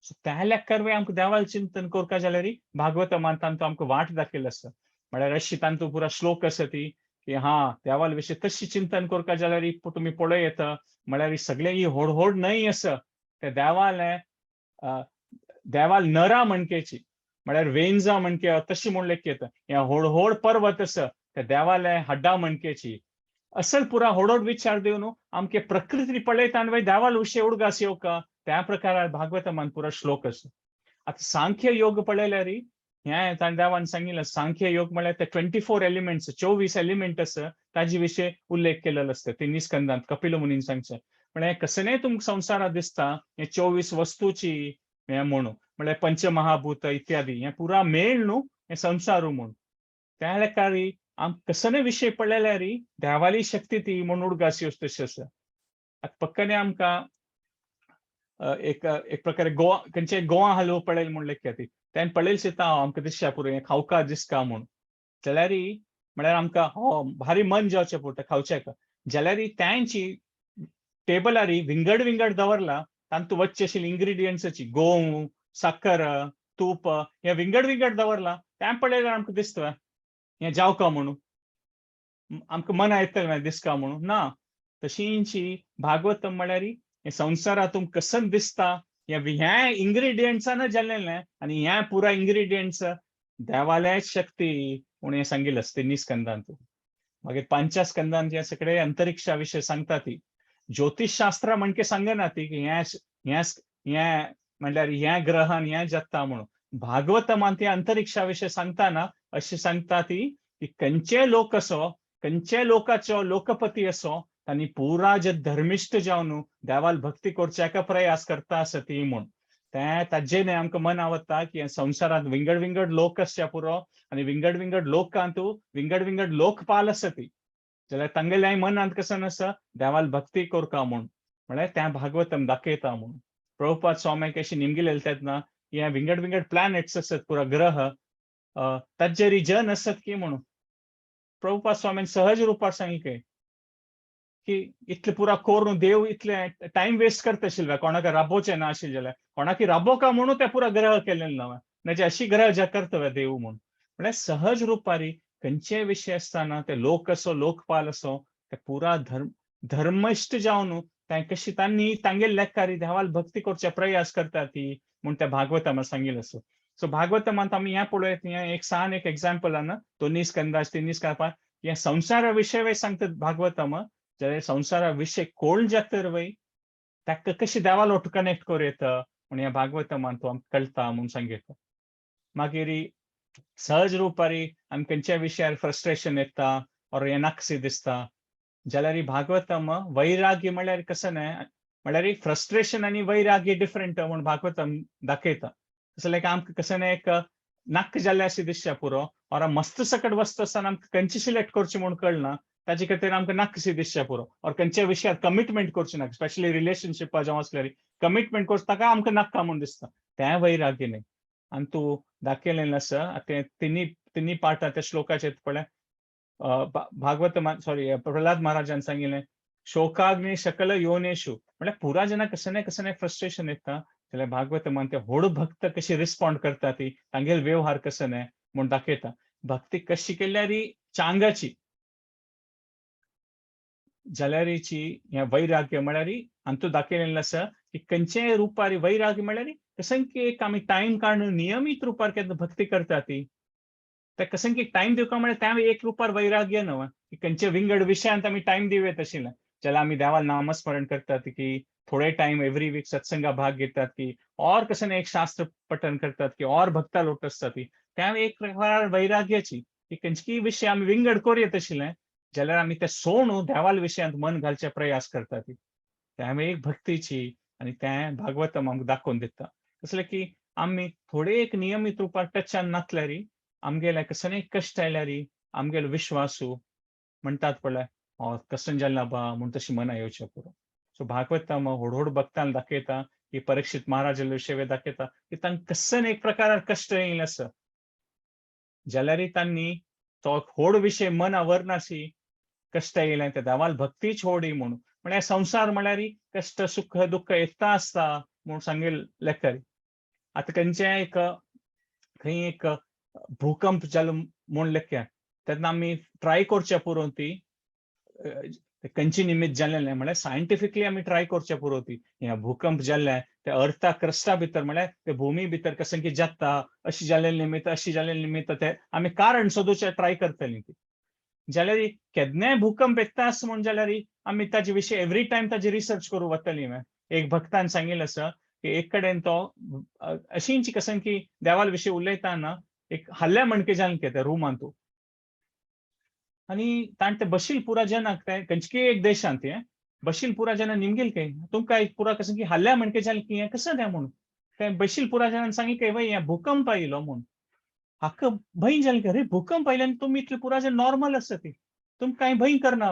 सो त्या लेखार आमकां देवाल चिंतन करता जाल्यार भागवतमान तांतू आमकां वाट दाखयल्ली आसा. म्हळ्यार अशी तांतू पुरा श्लोक आसा ती की हा देवाल विशय तशी चिंतन करता जाल्यार तुमी पळय येता म्हळ्यार सगळें ही होड होड न्हय आसा ते देवालें देवाल नरा म्हणकेची म्हळ्यार वेंजा म्हणके तशी म्हूण लेख येता. हे होड होड पर्वत आसा ते देवालें हड्डा म्हणकेची असल पुरा होड होड विचार दिवन आमके प्रकृती पळयता आनी देवाल विशय उडगास येवका त्या प्रकारार भागवतमान पुरा श्लोक आसा. आतां सांख्य योग पळयल्यार हें ताणें देवान सांगिल्लें सांख्य योग म्हळ्यार ते 24 एलिमेंट्स, 24 एलिमेंट आसा ताजे विशय उल्लेख केलेलो आसता तिन्ही स्कंदांत कपिल मुनीन सांगचें. म्हळ्यार कसलेंय तुमकां संवसारांत दिसता हे 24 वस्तूची हें म्हणून म्हळ्यार पंचमहाभूत इत्यादी हें पुरा मेळ न्हू हें संवसारू म्हूण. त्या लेखारी आमकां कसले विशय पळयल्यार देवाली शक्ती ती म्हूण उडगास येवचे तशें आसा. आतां पक्कने आमकां एक एक प्रकारे गोवा खंयचे गोवा हालवो पळयल म्हूण लेख ती तें पळयल शिता आमकां दिसच्या पुरो हें खावका दिसका म्हूण जाल्यार म्हळ्यार आमकां हो भारी मन जावचें पुरता खावचें. जाल्यार त्यांची टेबलारी विंगड विंगड दवरला तांतू वच्चे आशिल्ले इंग्रिडियंट्साची गोंव, साकर, तूप हे विंगड विंगड दवरला तें पळयल्यार आमकां दिसता हें जावका म्हणून आमकां मना येतलें दिसका म्हणून ना. तशींची भागवतम म्हळ्यार हें संवसारांत तुमकां कसं दिसता ह्या इंग्रिडियंट्सान जाल्लें आनी ह्या पुरा इंग्रिडियंट्स देवाल्याच शक्ती म्हूण हें सांगिल्लें आसता तिन्ही स्कंदांत. मागीर पांचा स्कंदांत हे सगळे अंतरिक्षा विशय सांगता ती. ज्योतिषशास्त्र म्हणके सांगना ती की ह्या ह्या ह्या म्हणल्यार ह्या ग्रहान हें जाता म्हणून. भागवतमान ती अंतरिक्षा विशय सांगताना अशें सांगता ती की खंयचे लोक असो खंयचे लोकाचो लोकपती असो तांणी पुरा जे धर्मिश्ट जावन देवाल भक्ती करच्याक प्रयास करता आसा ती म्हूण. तें ताजे न्हय आमकां मन आवडटा की संवसारांत विंगड विंगड लोक आसच्या पुरो आनी विंगड विंगड लोकांतू विंगड विंगड लोकपाल आसा ती जाल्यार तांगेल्या मनांत कसं आसा देवाल भक्ती करका म्हूण म्हळ्यार त्या भागवतम दाखयता म्हूण. प्रभुपाद स्वामी अशी निमगिलेले तेन्ना हे विंगड विंगड प्लॅनेट्स आसत पुरा ग्रह ताजेर जन आसत की म्हणून. प्रभुपाद स्वामीन सहज रुपार सांगितलें की इतले पुरा करून देव इतले टायम वेस्ट करता आशिल्ले, कोणाक राबोवचें ना आशिल्लें जाल्यार कोणाकी राबोका म्हणून ते पुरा ग्रह केलेले ना, म्हणजे अशी ग्रह ज्या करता देव म्हणून. म्हळ्यार सहज रुपारी खंयचेय विशय आसतना ते लोक असो लोकपाल असो ते पुरा धर्मश्ट जावन ते कशी तांणी तांगेले लेखारी देवाल भक्ती करचे प्रयास करता ती म्हूण त्या भागवतान सांगिल्लें आसा. सो भागवतांत आमी हें पळोवया, हें एक सान एक एग्जाम्पल आहा दोनी स्कंदाज तिन्ही स्कंदा हे संवसारा विशय सांगतात भागवतम. जाल्यार संवसारा विशय कोण जातर वय ताका कशी देवालो कनेक्ट करूं येता म्हूण ह्या भागवतमान तो आमकां कळटा म्हूण सांगता. मागीर सहज रुपारी आमी खंयच्या विशयार फ्रस्ट्रेशन येता ऑर हें नाकशें दिसता जाल्यार भागवतम वैराग्य म्हळ्यार कसं न्हय, म्हळ्यार फ्रस्ट्रेशन आनी वैराग्य डिफरंट म्हूण भागवतम दाखयता. तशें लायक आमकां कसं न्हय एक नाक जाल्लें अशें दिसचें पुरो ऑर मस्त सकट वस्तू आसतना आमकां खंयची सिलेक्ट करची म्हूण कळना, ताजे खातीर आमकां नाकशें दिसचें पुरो ऑर खंयच्या विशयार कमिटमेंट करची नाका, स्पेशली रिलेशनशिपा जावं आसल्यार कमिटमेंट करचो ताका आमकां नाका म्हूण दिसता, तें वैराग्य न्हय. आनी तूं दाखयलें आसा तें तिन्ही तिन्ही पाठां त्या श्लोकाचेर पळय भागवत सॉरी प्रल्हाद महाराजान सांगिल्लें शोकाग्नी सकल योनेशु, म्हळ्यार पुरा जेन्ना कसं ना कसं फ्रस्ट्रेशन येता जाल्यार भागवत ते व्हड भक्त कशी रिस्पॉन्ड करता ती तांगेले व्यवहार कसं न्हय म्हूण दाखयता. भक्ती कशी केल्यार चांगाची जाल्यारीची हें वैराग्य म्हळ्यार आनी तूं दाखयलेलें आसा की खंयचेय रुपार वैराग्य म्हळ्यार कसं की एक आमी टायम काडून नियमीत रुपार केन्ना भक्ती करता ती ते कसं की टायम दिवका म्हळ्यार त्या एक रुपार वैराग्य न्हय की खंयच्या विंगड विशयांत आमी टायम दिवं आशिल्लें जाल्यार आमी देवाल नामस्मरण करतात की थोडे टायम एवरी वीक सत्संगा भाग घेतात की और कसं एक शास्त्र पठन करतात की और भक्ता लोट आसतात ती त्या एक प्रकार वैराग्याची की खंयची विशय आमी विंगड करूं आशिल्लें जाल्यार आमी ते सोणू देवाल विशयांत मन घालचे प्रयास करतात ते एक भक्तीची आनी तें भागवतम आमकां दाखोवन दिता. कसलें की आमी थोडे एक नियमीत रुपार टचान नासल्यार आमगेले कसलेय कश्ट आयल्यार आमगेलो विश्वासू म्हणटात पळय कशें जालें बा म्हूण तशी मना येवचें पुरो. सो भागवतम व्हड व्हड भक्तांक दाखयता की परीक्षित महाराजाले विशय दाखयता की तांकां कसं एक प्रकार कश्ट येयलें आसा जाल्यार तांणी तो व्हड विशय मना व्हरनाशी कश्ट येयलें ते देवाल भक्ती छोडी म्हणून. म्हळ्यार संवसार म्हळ्यार कश्ट सुख दुःख येता आसता म्हूण सांगेल लेखरी. आतां खंयचें एक खंय एक भूकंप जालो म्हूण लेखया तेन्ना आमी ट्राय करचे पुरो ती खंयची निमित्त जालें म्हळ्यार सायंटिफिकली आमी ट्राय करचे पुरो ती हे भूकंप जाल्लें ते अर्था क्रस्टा भितर म्हळ्यार ते भूमी भितर कशें की जाता अशी जाल्लें निमित्त अशी जाल्लें निमित्त ते आमी कारण सोदूचे ट्राय करतली ती. जाल्यार केन्नाय भूकंप येता आसा म्हूण जाल्यार आमी ताजे विशीं एवरी टायम ताजी रिसर्च करूं वतली. एक भक्तान सांगिल्लें आसा की एक कडेन तो अशींच कशें की देवाल विशीं उलयतना एक हल्ल्या म्हणके जालें त्या रुमांत आनी ताणें ते बशील पुरा जनाक ते खंयचे एक देशांत हें बशील पुरा जना निमगेल काय तुमकां एक पुरा कशें की हल्ल्या म्हणके जालें की हें कसं तें म्हणून ते बशील पुरा जनान सांगलें की वय हें भूकंप आयलो म्हूण. हाका भंय जालें की अरे भूकंप आयले आनी तुमी इतले पुरा जन नॉर्मल आसा ती तुमकां कांय भंय करना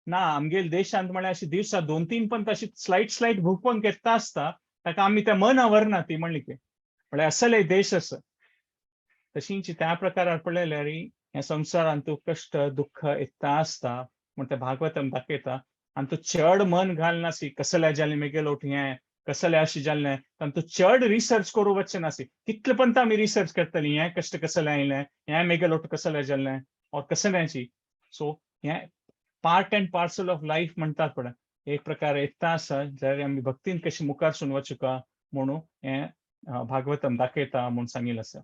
ना. आमगेले देशांत म्हळ्यार अशी दिवसा 2-3 पण तशी स्लायट स्लायट भूकंप येता आसता ताका आमी त्या मना व्हरना ती म्हणली की म्हळ्यार असले देश आसा. तशींच त्या प्रकारार पळयल्यार ह्या संवसारांत तूं कश्ट दुःख येता आसता म्हूण तें भागवतम दाखयता. आनी तूं चड मन घालनासी कसले जालें मेगेलो हें कसले अशें जालें आनी तूं चड रिसर्च करूं वचचें नासी कितले पर्यंत आमी रिसर्च करतली हें कश्ट कसलें आयलें हें मेगेलो कसलें जालें ऑर कसलेंची. सो हें part and parcel of life म्हणटात पळय एक प्रकार येता आसा जाल्यार आमी भक्तीन कशी मुखार वचुका म्हणून हें भागवतम दाखयता म्हूण सांगिल्लें आसा.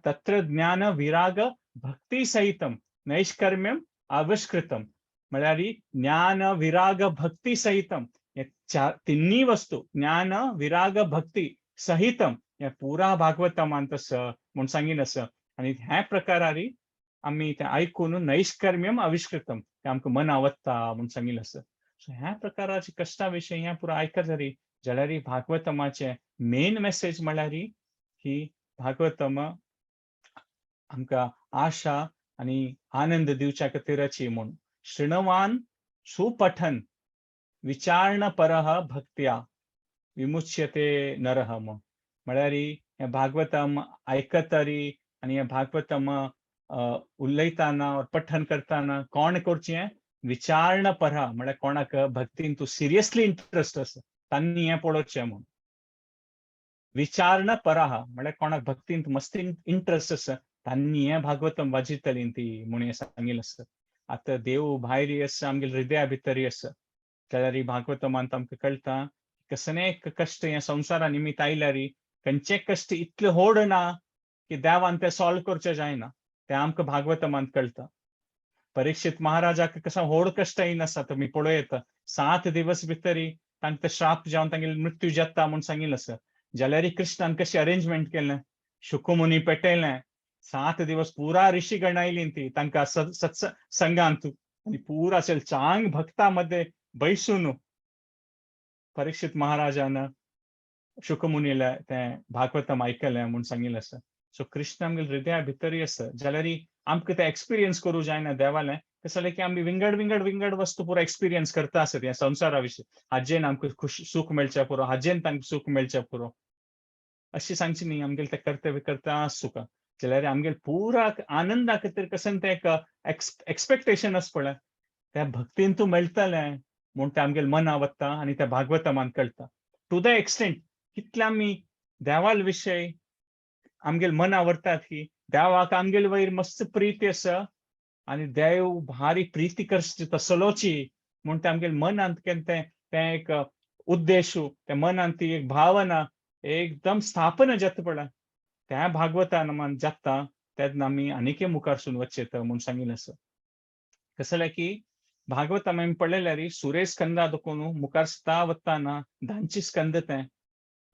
तत्र ज्ञान विराग भक्ती सहितम नैष्कर्म्यम आविष्कृतम म्हळ्यार ज्ञान विराग भक्ती सहितम हे चार तिन्ही वस्तू ज्ञान विराग भक्ती सहितम हे पुरा भागवतमांत आसा म्हूण सांगिल्लें आसा. आनी ह्या प्रकारारी आमी तें आयकून नैष्कर्म्यम आविष्कृतम तें आमकां मना वता म्हूण सांगिल्लें आसा. सो ह्या प्रकाराचे कश्टा विशय हें पुरा आयकत जाली जाल्यार भागवतमाचें मेन मेसेज म्हळ्यार की भागवतम आमकां आशा आनी आनंद दिवच्या खातीराची म्हूण. शृणवान सुपठन विचारण परह भक्त्या विमुच्यते नरह म्हूण. म्हळ्यार हें भागवतम आयकतरी आनी हें भागवतम उलयतना पठन करतना कोण करचें विचारण परा म्हळ्यार कोणाक भक्तीन तूं सिरियसली इंट्रस्ट आसा तांणी हें पळोवचें म्हूण. विचारण पराह म्हळ्यार कोणाक भक्तींत मस्त इंट्रस्ट आसा तांणी हें भागवतम वाजितली ती म्हूण हें सांगिल्लें आसा. आतां देव भायर आसा, आमगेल्या हृदया भितर आसा. जाल्यार भागवतमांत आमकां कळटा कसलें कश्ट ह्या संवसारा निमित्त आयल्यार खंयचे कश्ट इतले व्हड ना की देवान ते सॉल्व करचें जायना, तें आमकां भागवतमांत कळटा. परीक्षित महाराजाक कसो व्हड कश्ट येयन आसा तुमी पळोवं येता, 7 दिवस भितरी तांकां श्राप जावन तांगेली मृत्यू जाता म्हूण सांगिल्लें आसा. जाल्यार कृष्णान कशें अरेंजमेंट केलें, शुकमुनी पेटयलें, 7 दिवस पुरा ऋषीगण आयलीं ती तांकां सत्संगांत आनी पुरा चांग भक्ता मध्ये बैसून परीक्षित महाराजान शुकमुनीला तें भागवतम आयकलें म्हूण सांगिल्लें आसा. सो कृष्ण आमगेल्या हृदया भितरय आसा. जाल्यार आमकां तें एक्सपिरियन्स करूं जायना देवालें, कशें जालें की आमी विंगड विंगड विंगड वस्तू पुरो एक्सपिरियन्स करता आसत ह्या संवसारा विशीं. हाजेन आमकां खुश सूख मेळचें पुरो, हाजेन तांकां सूख मेळचें पुरो, अशें सांगचें न्ही. आमगेलें तें कर्तव्य करता आसूं जाल्यार आमगेले पुरा आनंदा खातीर कशें तें एक एक्सपेक्टेशन आसा पळय, त्या भक्तीन तूं मेळटलें म्हूण तें आमगेले मना वता आनी त्या भागवतमान कळटा. टू the extent कितले आमी देवाल विशय आमगेले मना व्हरतात की देवाक आमगेले वयर मस्त प्रिती आसा आनी देव भारी प्रिती करची तसलोची म्हूण तें आमगेले मनांत केन्ना तें तें एक उद्देश, त्या मनांत ती एक भावना एकदम स्थापना जाता पळय, त्या भागवतान जाता तेन्ना आमी आनीकय मुखारसून वचचें म्हूण सांगिल्लें आसा. कशें जालें की भागवताम आमी पळयल्यार सुरेश स्कंदा देखून मुखार सता वताना धांची स्कंद तें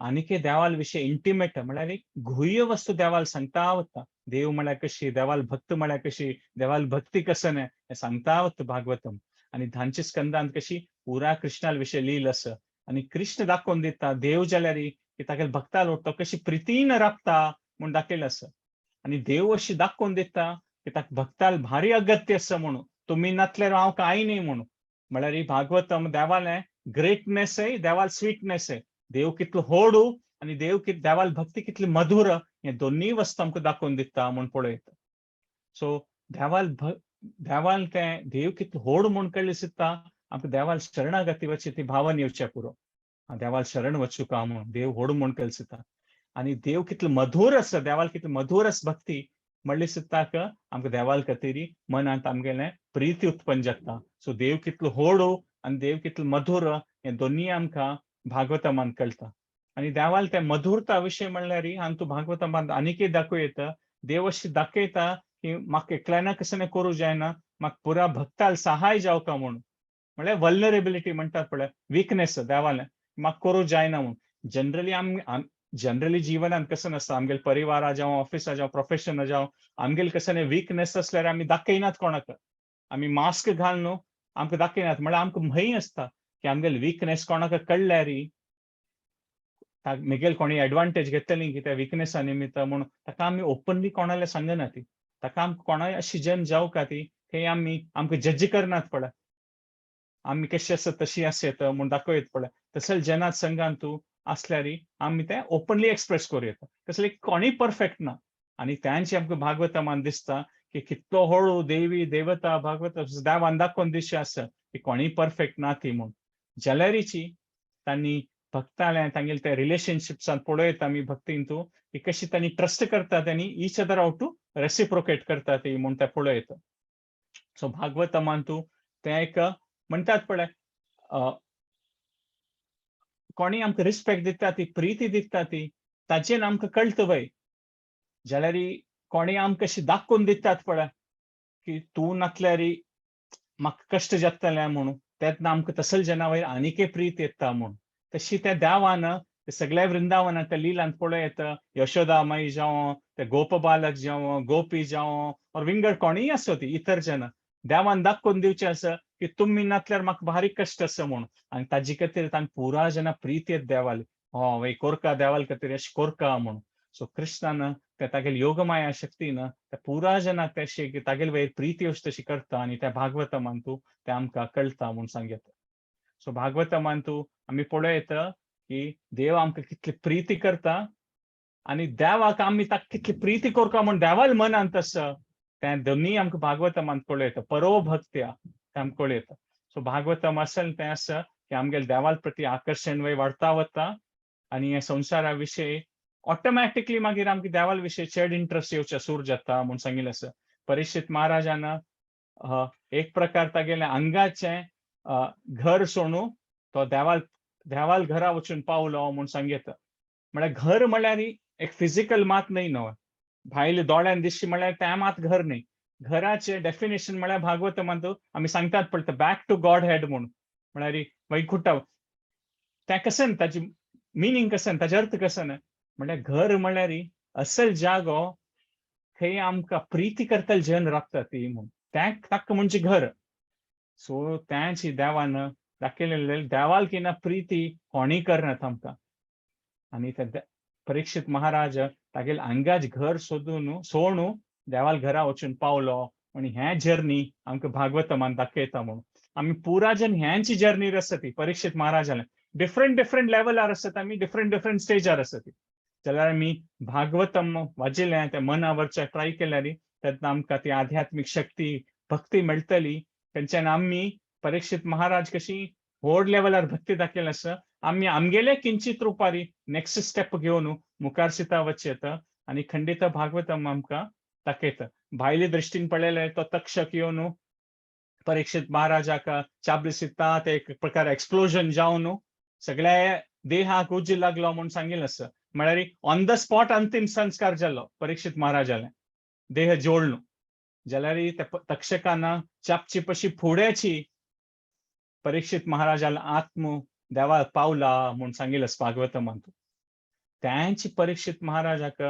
आनीकय देवाल विशय इंटिमेट म्हळ्यार एक गुह्य वस्तू देवाल सांगता वता. देव म्हळ्यार कशी, देवाल भक्त म्हळ्यार कशी, देवाल भक्ती कसं हें सांगता वता भागवतम. आनी धांची स्कंदांत कशी पुरा कृष्णाल विशय लिहिलं आसा आनी कृष्ण दाखोवन दिता देव जाल्यार की तागेले भक्ताल तो कशी प्रितीन राबता म्हूण दाखयलें आसा. आनी देव अशी दाखोवन दिता की ताका भक्ताल भारी अगत्य आसा म्हणून, तुमी नातल्यार हांव कांय न्ही म्हणून. म्हळ्यार ही भागवतम देवालें ग्रेटनेस आहे, देवाल स्वीटनेस आहे, देव कितलो होडू आनी देव देवाल भक्ती कितली मधुर, हे दोन्ही वस्तू आमकां दाखोवन दिता म्हूण पळयता. सो देवाल देवाल तें देव कितलो होड म्हूण कळ्ळें सुद्दां आमकां देवाल शरणागती वची ती भावन येवचें पुरो, देवाल शरण वचूं का म्हूण, देव होड म्हूण कळ्ळें सुद्दां. आनी देव कितलो मधुर आसा, देवाल कितली मधुर आसा भक्ती म्हणली सुद्दां आमकां देवाल खातीर मनांत आमगेलें प्रिती उत्पन्न जाता. सो देव कितलो होडू आनी देव कितलो मधुर हें दोन्ही आमकां भागवतमान कळटा. आनी देवाल त्या मधुरता विशय म्हणल्यार हांगा तूं भागवतमान आनीकय दाखोवं येता. देव अशी दाखयता की म्हाका एकल्यान कशें करूं जायना, म्हाका पुरा भक्ताल सहाय जावका म्हूण. म्हळ्यार वल्नरेबिलिटी म्हणटात पळय, विकनेस देवालें, म्हाका करूं जायना म्हूण. जनरली आम जनरली जिवनांत कसं नासता, आमगेले परिवारा जावं, ऑफिसा जावं, प्रोफेशना जावं, आमगेले कसं विकनेस आसल्यार आमी दाखयनात कोणाक, आमी मास्क घाल न्हू आमकां दाखयनात. म्हळ्यार आमकां भंय आसता की आमगेले विकनेस कोणाक कळ्ळ्यार मेगेल कोणी एडवांटेज घेतली की त्या विकनेसा निमित्त म्हणून ताका आमी ओपनली कोणाले सांगना ती, ताका आमकां कोणाय अशी जन जावं का ती थंय आमी आमकां जज करनात पळय, आमी कशी आसा तशी आसत म्हूण दाखयत पळय. तसें जनात संघान तूं आसल्यार आमी तें ओपनली एक्सप्रेस करूं येता. कसलें कोणीय परफेक्ट ना. आनी त्यांचे आमकां भागवतमान दिसता की कितलो हळू देवी देवता भागवत देवान दाखोवन दिशें आसा की कोणीय परफेक्ट ना ती म्हूण. जाल्यारीची तांणी भक्तालें तांगेले ते रिलेशनशिप्सान पळयता आमी भक्तीन तूं की कशी तांणी ट्रस्ट करतात आनी each other how to reciprocate करता ती म्हूण ते पळयता. सो भागवतमान तूं तें एक म्हणटात पळय, कोणी आमकां रिस्पेक्ट दिता ती, प्रिती दिता ती, ताचेर आमकां कळटा वय. जाल्यार कोणी आमकां अशी दाखोवन दितात पळय की तूं नासल्यार म्हाका कश्ट जातले म्हणून, तेन्ना आमकां तसल जना वयर आनीकय प्रीत येता म्हूण. तशी त्या देवान सगळ्या वृंदावनात त्या लिलांत पळोवं येता, यशोदा माई जावं, ते गोपबालक जावं, गोपी जावं, और विंगड कोणीय आसो ती इतर जन, देवान दाखोवन दिवचें आसा की तुमी नासल्यार म्हाका भारी कश्ट आसा म्हूण. आनी ताजे खातीर तांकां पुरा जना प्रीत येता देवाली, हय कोरका देवाल खातीर अशें कोरका म्हूण. सो कृष्णान त्या तागेले योगमाया शक्तीन त्या पुरा जनाक तेशे तागेले वयर प्रिती अशी तशी करता आनी त्या भागवतमान तूं तें आमकां कळटा म्हूण सांगता. सो भागवतमान तूं आमी पळयता की देव आमकां कितली प्रिती करता आनी देवाक आमी ताका कितली प्रिती करता म्हूण देवाल मनांत आसा, तें दोनूय आमकां भागवतमान पळयता. परोभक्त्या तें आमकां कळयता. सो भागवतम असल तें आसा की आमगेले देवाल प्रती आकर्शण वय वाडता वता आनी हे संवसारा विशयी ऑटोमॅटिकली मागीर आमकां देवाल विशयी चड इंट्रस्ट येवचें सूर जाता म्हूण सांगिल्लें आसा. परीक्षित महाराजान एक प्रकार तागेलें अंगाचें घर सोडून तो देवाल देवाल घरा वचून पावलो म्हूण सांगता. म्हळ्यार घर म्हळ्यार एक फिजिकल मात न्हय न्हय, भायले दोळ्यान दिसची म्हळ्यार तें मात घर न्हय. घराचें डेफिनेशन म्हळ्यार भागवतमांत आमी सांगतात पळय, बॅक टू गॉड हेड म्हूण, म्हळ्यार वैकुंठा. तें कशें, ताची मिनींग कशें, ताचो अर्थ कशें? म्हळ्यार घर म्हळ्यार असल जागो खंय आमकां प्रिती करतले जन रावता ती म्हूण, तें ताका म्हणजे घर. सो तेंच देवान दाखयलें, देवाल किना प्रिती कोणी करनात आमकां. आनी ते परीक्षित महाराज तागेले अंगाज घर सोदून सोणू देवाल घरा वचून पावलो आनी हें जर्नी आमकां भागवतमान दाखयता म्हणून. आमी पुरा जन ह्यांची जर्नी आसा ती परीक्षित महाराजाले डिफरंट डिफरंट लेवलार आसत, आमी डिफरंट डिफरंट स्टेजार आसत. जाल्यार आमी भागवतम वाचिल्लें तें मनावरचें ट्राय केल्यार तेन्ना आमकां ती आध्यात्मीक शक्ती भक्ती मेळटली. तेंच्यान आमी परीक्षित महाराज कशी व्हड लेवलार भक्ती दाखयलें आसा, आमी आमगेले किंचित रुपारी नेक्स्ट स्टेप घेवन मुखार सिता वचचें येता. आनी खंडित भागवतम आमकां दाखयता. भायले दृश्टीन पळयलें तो तक्षक येवन परीक्षित महाराजाक चाबली सिता, ते एक प्रकार एक्सप्लोजन जावन सगळ्या देहाक उज्ज लागलो म्हूण सांगिल्लें आसा. म्हळ्यार ऑन the spot अंतिम संस्कार जालो परीक्षित महाराजाले, देह जोडलो. जाल्यार त्या तक्षकान चापची पशी फुड्याची परीक्षित महाराजाला आत्म देवा पावला म्हूण सांगिल्लें भागवतमांत. त्यांची परीक्षित महाराजाक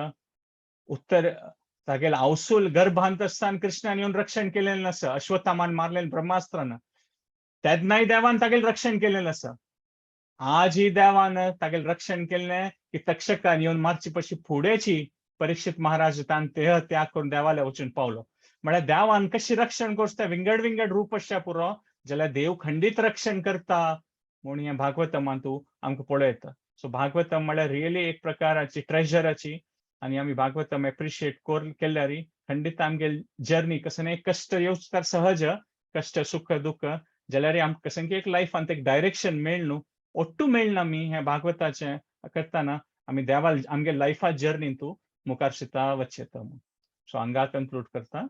उत्तर तागेले आवसूल गर्भांत आसतना कृष्णान येवन रक्षण केलेलें आसा, अश्वत्थामान मारलेलें ब्रह्मास्त्रान, तेन्नाय देवान तागेलें रक्षण केलेलें आसा. आजही देवान तागेलें रक्षण केल्लें की तक्षकान येवन मारची पशी फुडेची परीक्षित महाराज तान देह त्याग करून देवाले वचून पावलो. म्हळ्यार देवान कशी रक्षण करता तें विंगड विंगड रूप आसच्या पुरो, जाल्यार देव खंडीत रक्षण करता म्हूण हें भागवतमांतू आमकां पळयता. सो भागवतम म्हळ्यार रियली एक प्रकाराची ट्रेजराची आनी आमी भागवतम एप्रिशिएट केल्यार खंडीत आमगे जर्नी कसं एक कश्ट येवच तर सहज, कश्ट सुख दुःख, जाल्यार आमकां कसं की एक लायफांत एक डायरेक्शन मेळ न्हू, ஒಟ್ಟು मेळना. आमी हें भागवताचें करतना आमी देवाल आमगे लायफा जर्नी तूं मुखार शिता वचता म्हूण. सो हांगा कन्क्लूड करता.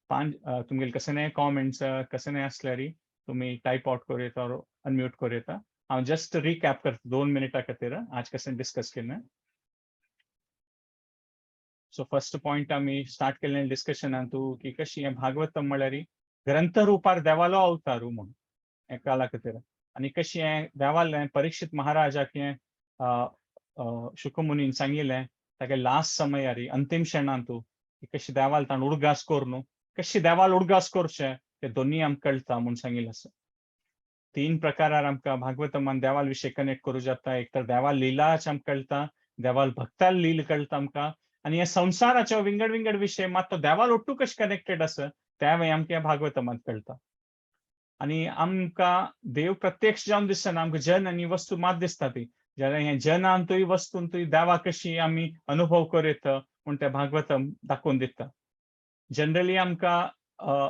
पांच तुमगेले कसले कॉमेंट्स कसले आसल्यार तुमी टायप आउट करूं येता, अनम्यूट करूं येता. हांव जस्ट रिकॅप करता 2 मिनटां खातीर आज कशें डिस्कस केलें. सो फर्स्ट पॉयंट आमी स्टार्ट केल्लें डिस्कशनान तूं की कशी हें भागवतम म्हळ्यार ग्रंथ रुपार देवालो अवतारू म्हूण एकाला खातीर, आनी कशी हें देवालें परीक्षित महाराजाक हें शुकमुनीन सांगिल्लें तागे लास्ट समयारी अंतिम क्षणान तूं की कशी देवाल ताण उडगास करून, कशी देवाल उडगास करचें ते दोन्ही आमकां कळटा म्हूण सांगिल्लें आसा. तीन प्रकारार आमकां भागवतमान देवाल विशय कनेक्ट करूं जाता. एक तर देवाल लिलाच आमकां कळटा, देवाल भक्ताल लील कळटा आमकां, आनी हे संवसाराचे विंगड विंगड विशय मात तो देवाल ओट्टू कशें कनेक्टेड आसा तें आमकां भागवतमांत कळटा. आनी आमकां देव प्रत्यक्ष जावन दिसना, आमकां जन आनी वस्तू मात दिसता ती. जाल्यार हें जनांतूय वस्तूंतूय देवा कशी आमी अनुभव करूं येता म्हूण तें भागवतम दाखोवन दिता. जनरली आमकां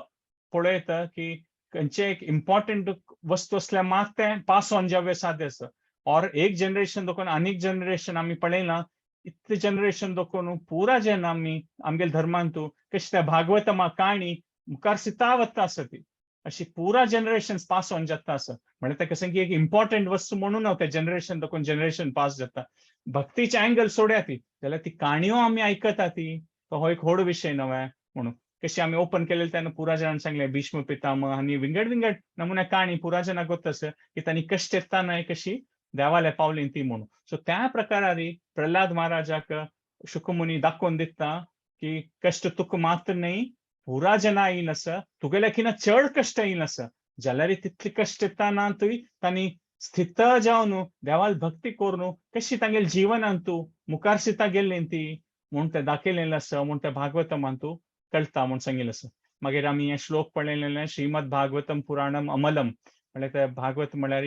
पळयता की खंयचें एक इम्पॉर्टंट वस्तू आसल्यार मात तें पास ऑन जावं साध्य आसा. ऑर एक जनरेशन दाखोवन आनीक जनरेशन आमी पळयना, इतले जनरेशन दाखोवन पुरा जेन्ना आमी आमगेले धर्मांतू कशी त्या भागवतमा काणी मुखार सिता वता आसा, ती अशी पुरा जनरेशन पास ऑन जाता आसा. म्हळ्यार तें कशें की एक इम्पॉर्टंट वस्तू म्हणून तें जनरेशन दाखोवन जनरेशन पास जाता. भक्तीचे अँगल सोड्या ती, जाल्यार ती काणयो आमी आयकता ती, तो हो एक व्हड विशय नवे म्हणून कशी आमी ओपन केलेले तेन्ना पुरा जाणांनी सांगलें भीष्म पितामह आनी विंगड विंगड नमुने काणी पुरा जाणांक गोत्त आसा की तांणी कश्ट येतना कशी देवाले पावली ती म्हणून. सो त्या प्रकारारी प्रल्हाद महाराजाक शुकमुनी दाखोवन दिता की कश्ट तुका मात्र न्हय, पुरा जना येयल आसा, तुगेल्या किना चड कश्ट येयल आसा. जाल्यार तितले कश्ट येतना तुय तांणी स्थित जावन देवाल भक्ती करून कशी तांगेले जीवनान तूं मुखार सिता गेल्ली ती म्हूण तें दाखयलेलें आसा, म्हूण तें भागवतमान तूं कळटा म्हूण सांगिल्लें आसा. मागीर आमी हें श्लोक पळयलेलें, श्रीमद भागवतम पुराणम अमलम, म्हळ्यार ते भागवत म्हळ्यार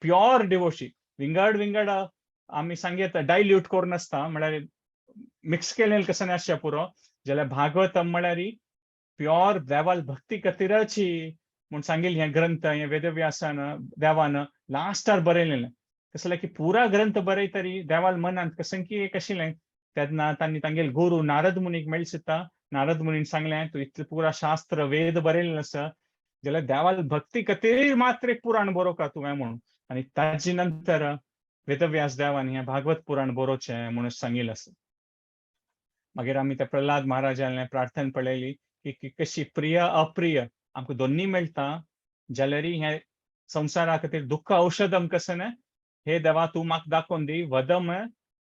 प्युअर डिवोशी. विंगड विंगड आमी सांगयत डायल्यूट करून आसता, म्हळ्यार मिक्स केलेलें कशें आसचें पुरो. जाल्यार भागवतम म्हळ्यार प्युअर देवाल भक्ती खातीरची म्हूण सांगेल. हे ग्रंथ हे वेदव्यासान देवान लास्टार बरयलेलें. कसलें की पुरा ग्रंथ बरयतरी देवाल मनांत कसं की एक आशिल्लें. तेन्ना तांणी तांगेल गुरू नारद मुनीक मेळसिता. नारद मुनीन सांगलें, तूं इतलें पुरा शास्त्र वेद बरयलें आसा जाल्यार देवाल भक्ती खातीर मात्र एक पुराण बरोवका तुवें म्हणून. आनी ताजे नंतर वेदव्यास देवान हें भागवत पुराण बरोवचें म्हणून सांगिल्लें आसा. मागीर आमी त्या प्रल्हाद महाराजान प्रार्थना पळयली की कशी प्रिय अप्रिय आमकां दोन्ही मेळटा जाल्यार हें संवसारा खातीर दुख्ख औषधम कसं न्हय. हे देवा, तूं म्हाका दाखोवन दी, वदम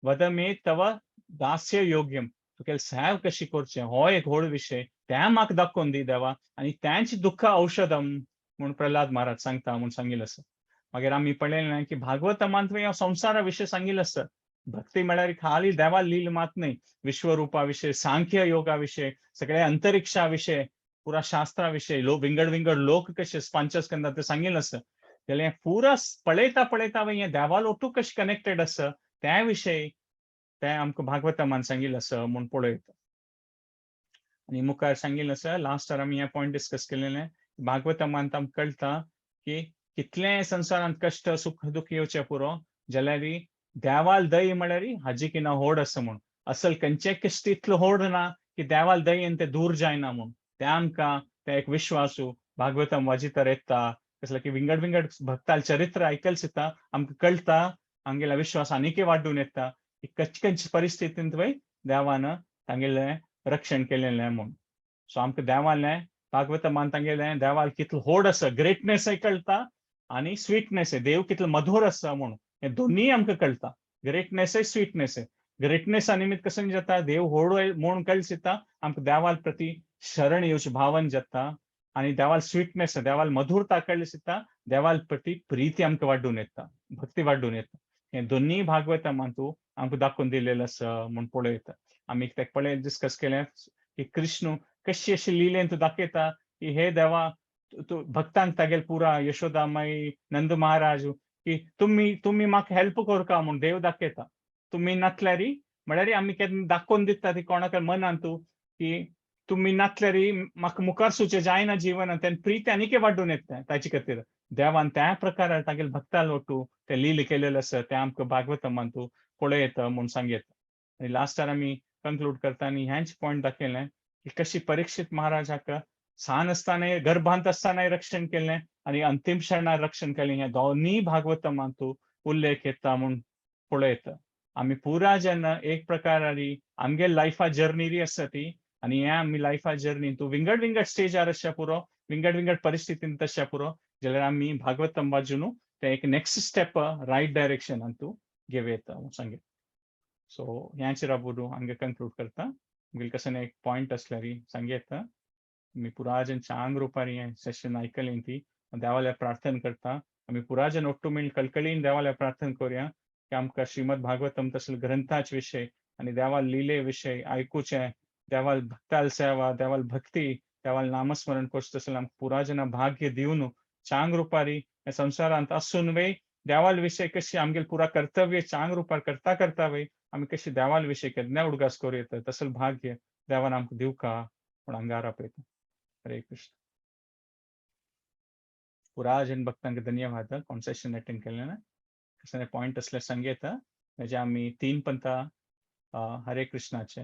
वदमे तव दास्य योग्यम, तुगेले सेव कशी करचें हो एक व्हड विशय, तें म्हाका दाखोवन दी देवा आनी तेंच दुख्ख औषधम म्हूण प्रल्हाद महाराज सांगता म्हूण सांगिल्लें आसा. मागीर आमी पळयलें की भागवतमांत ह्या संवसारा विशय सांगिल्लें आसा. भक्ती म्हळ्यार खाली देवा लील मात न्हय, विश्वरुपा विशय, सांख्य योगा विशय, सगळ्या अंतरिक्षा विशय, पुरा शास्त्रा विशय, लोक विंगड विंगड लोक कशे पंचस्कंदा ते सांगिल्लें आसा. जाल्यार पुरा पळयता पळयता हें देवाल ओटू कशें कनेक्टेड आसा त्या विशय तें आमकां भागवतमान सांगिल्लें आसा म्हूण पळयता. आनी मुखार सांगिल्लें आसा, लास्टार आमी हें पॉयंट डिस्कस केलेलें, भागवतमान आमकां कळटा की कितलें संवसारांत कश्ट सुख दुख्ख येवचें पुरो जाल्यार देवाल दय म्हळ्यार हाजी की ना होड आसा म्हूण. असल खंयचे कश्ट इतलो होड ना की देवाल दयेन ते दूर जायना म्हूण. ते आमकां ते एक विश्वासू भागवतम वाजितर येता. कसलें की विंगड विंगड भक्ताल चरित्र आयकल सुद्दां आमकां कळटा, आमगेलो विश्वास आनीकय वाडून येता की खंयचे खंयचे परिस्थितींत वय देवान तांगेलें रक्षण केलेलें म्हूण. सो आमकां देवालें भागवतमान तांगेलें देवाल कितलो होड आसा, ग्रेटनेसय कळटा आनी स्वीटनेसय, देव कितलो मधुर आसा म्हूण, हें दोन्ही आमकां कळटा, ग्रेटनेसय स्वीटनेसय. ग्रेटनेसा निमित्त कसं जाता, देव होड म्हूण कळसिता आमकां देवाल प्रती शरण येवची भावन जाता आनी देवाल स्वीटनेस, देवाल मधुरता कळसिता देवाल प्रती प्रीती आमकां वाडून येता, भक्ती वाडून येता. हें दोन्ही भागवतमान तूं आमकां दाखोवन दिलेलें आसा म्हूण पळयता. आमी तेका पळय डिस्कस केलें की कृष्ण कशी अशी लिलेन तूं दाखयता की हे देवा, तूं भक्तांक तागेल पुरा यशोदा माई, नंद महाराज की तुमी तुमी म्हाका हेल्प करका म्हूण देव दाखयता. तुमी नातल्यारी म्हळ्यार आमी केन्ना दाखोवन दिता ती कोणाक मनान तूं की तुमी नातल्यारी म्हाका मुखार सुचें जायना जिवनात, तेन्ना प्रीती आनीकय वाडून येता. ताचे खातीर देवान त्या प्रकारार तागेले भक्ता लोटू ते लील केलेलें आसा, तें आमकां भागवतमान तूं पळयता म्हूण सांगयता. आनी लास्टार आमी कंक्लूड करता आनी हेंच पॉयंट दाखयलें की कशी परीक्षित महाराजाक सान आसतनाय, गर्भांत आसतनाय रक्षण केलें आनी अंतीम क्षणार रक्षण केलें. हें दोनूय भागवतमान तूं उल्लेख येता म्हूण पळयता. आमी पुरा जेन्ना एक प्रकारारी आमगे लायफा जर्नी आसा ती आनी हे आमी लायफा जर्नी तूं विंगड विंगड स्टेजार आसच्या पुरो, विंगड विंगड परिस्थितींत आसच्या पुरो, जाल्यार आमी भागवतम वाजून ते एक नेक्स्ट स्टेप रायट डायरेक्शनान तूं घेवं येता म्हूण सांगें. सो ह्याचेर हांव हांगा कंक्लूड करता. मागीर कसो एक पॉयंट आसल्यार सांग येता. आमी पुराजन चांग रुपार हें सेशन आयकलें ती देवाल्या प्रार्थना करता. आमी पुराजन ಒಟ್ಟು मेळून कळकळीन देवाल्या प्रार्थना करुया की आमकां श्रीमद भागवतम तसले ग्रंथाचे विशय आनी देवाल लिले विशय आयकुचें, देवाल भक्ताल सेवा, देवाल भक्ती, देवाल नामस्मरण करचें तसलें आमकां पुराजना भाग्य दिवन चांग रुपारी ह्या संवसारांत आसून वे देवाल विशय कशी आमगेले पुरा कर्तव्य चांग रुपार करता करता वे आमी कशी देवाल विशय केन्ना उडगास करूं येता, तसलें भाग्य देवान आमकां दिवका म्हूण अंगार आपयता. हरे कृष्ण. पुराजन भक्तांक धन्यवाद कॉन्सेशन अटेंड केलें. कसले पॉयंट असले सांगयता. म्हणजे आमी तीन पंथा हरे कृष्णाचे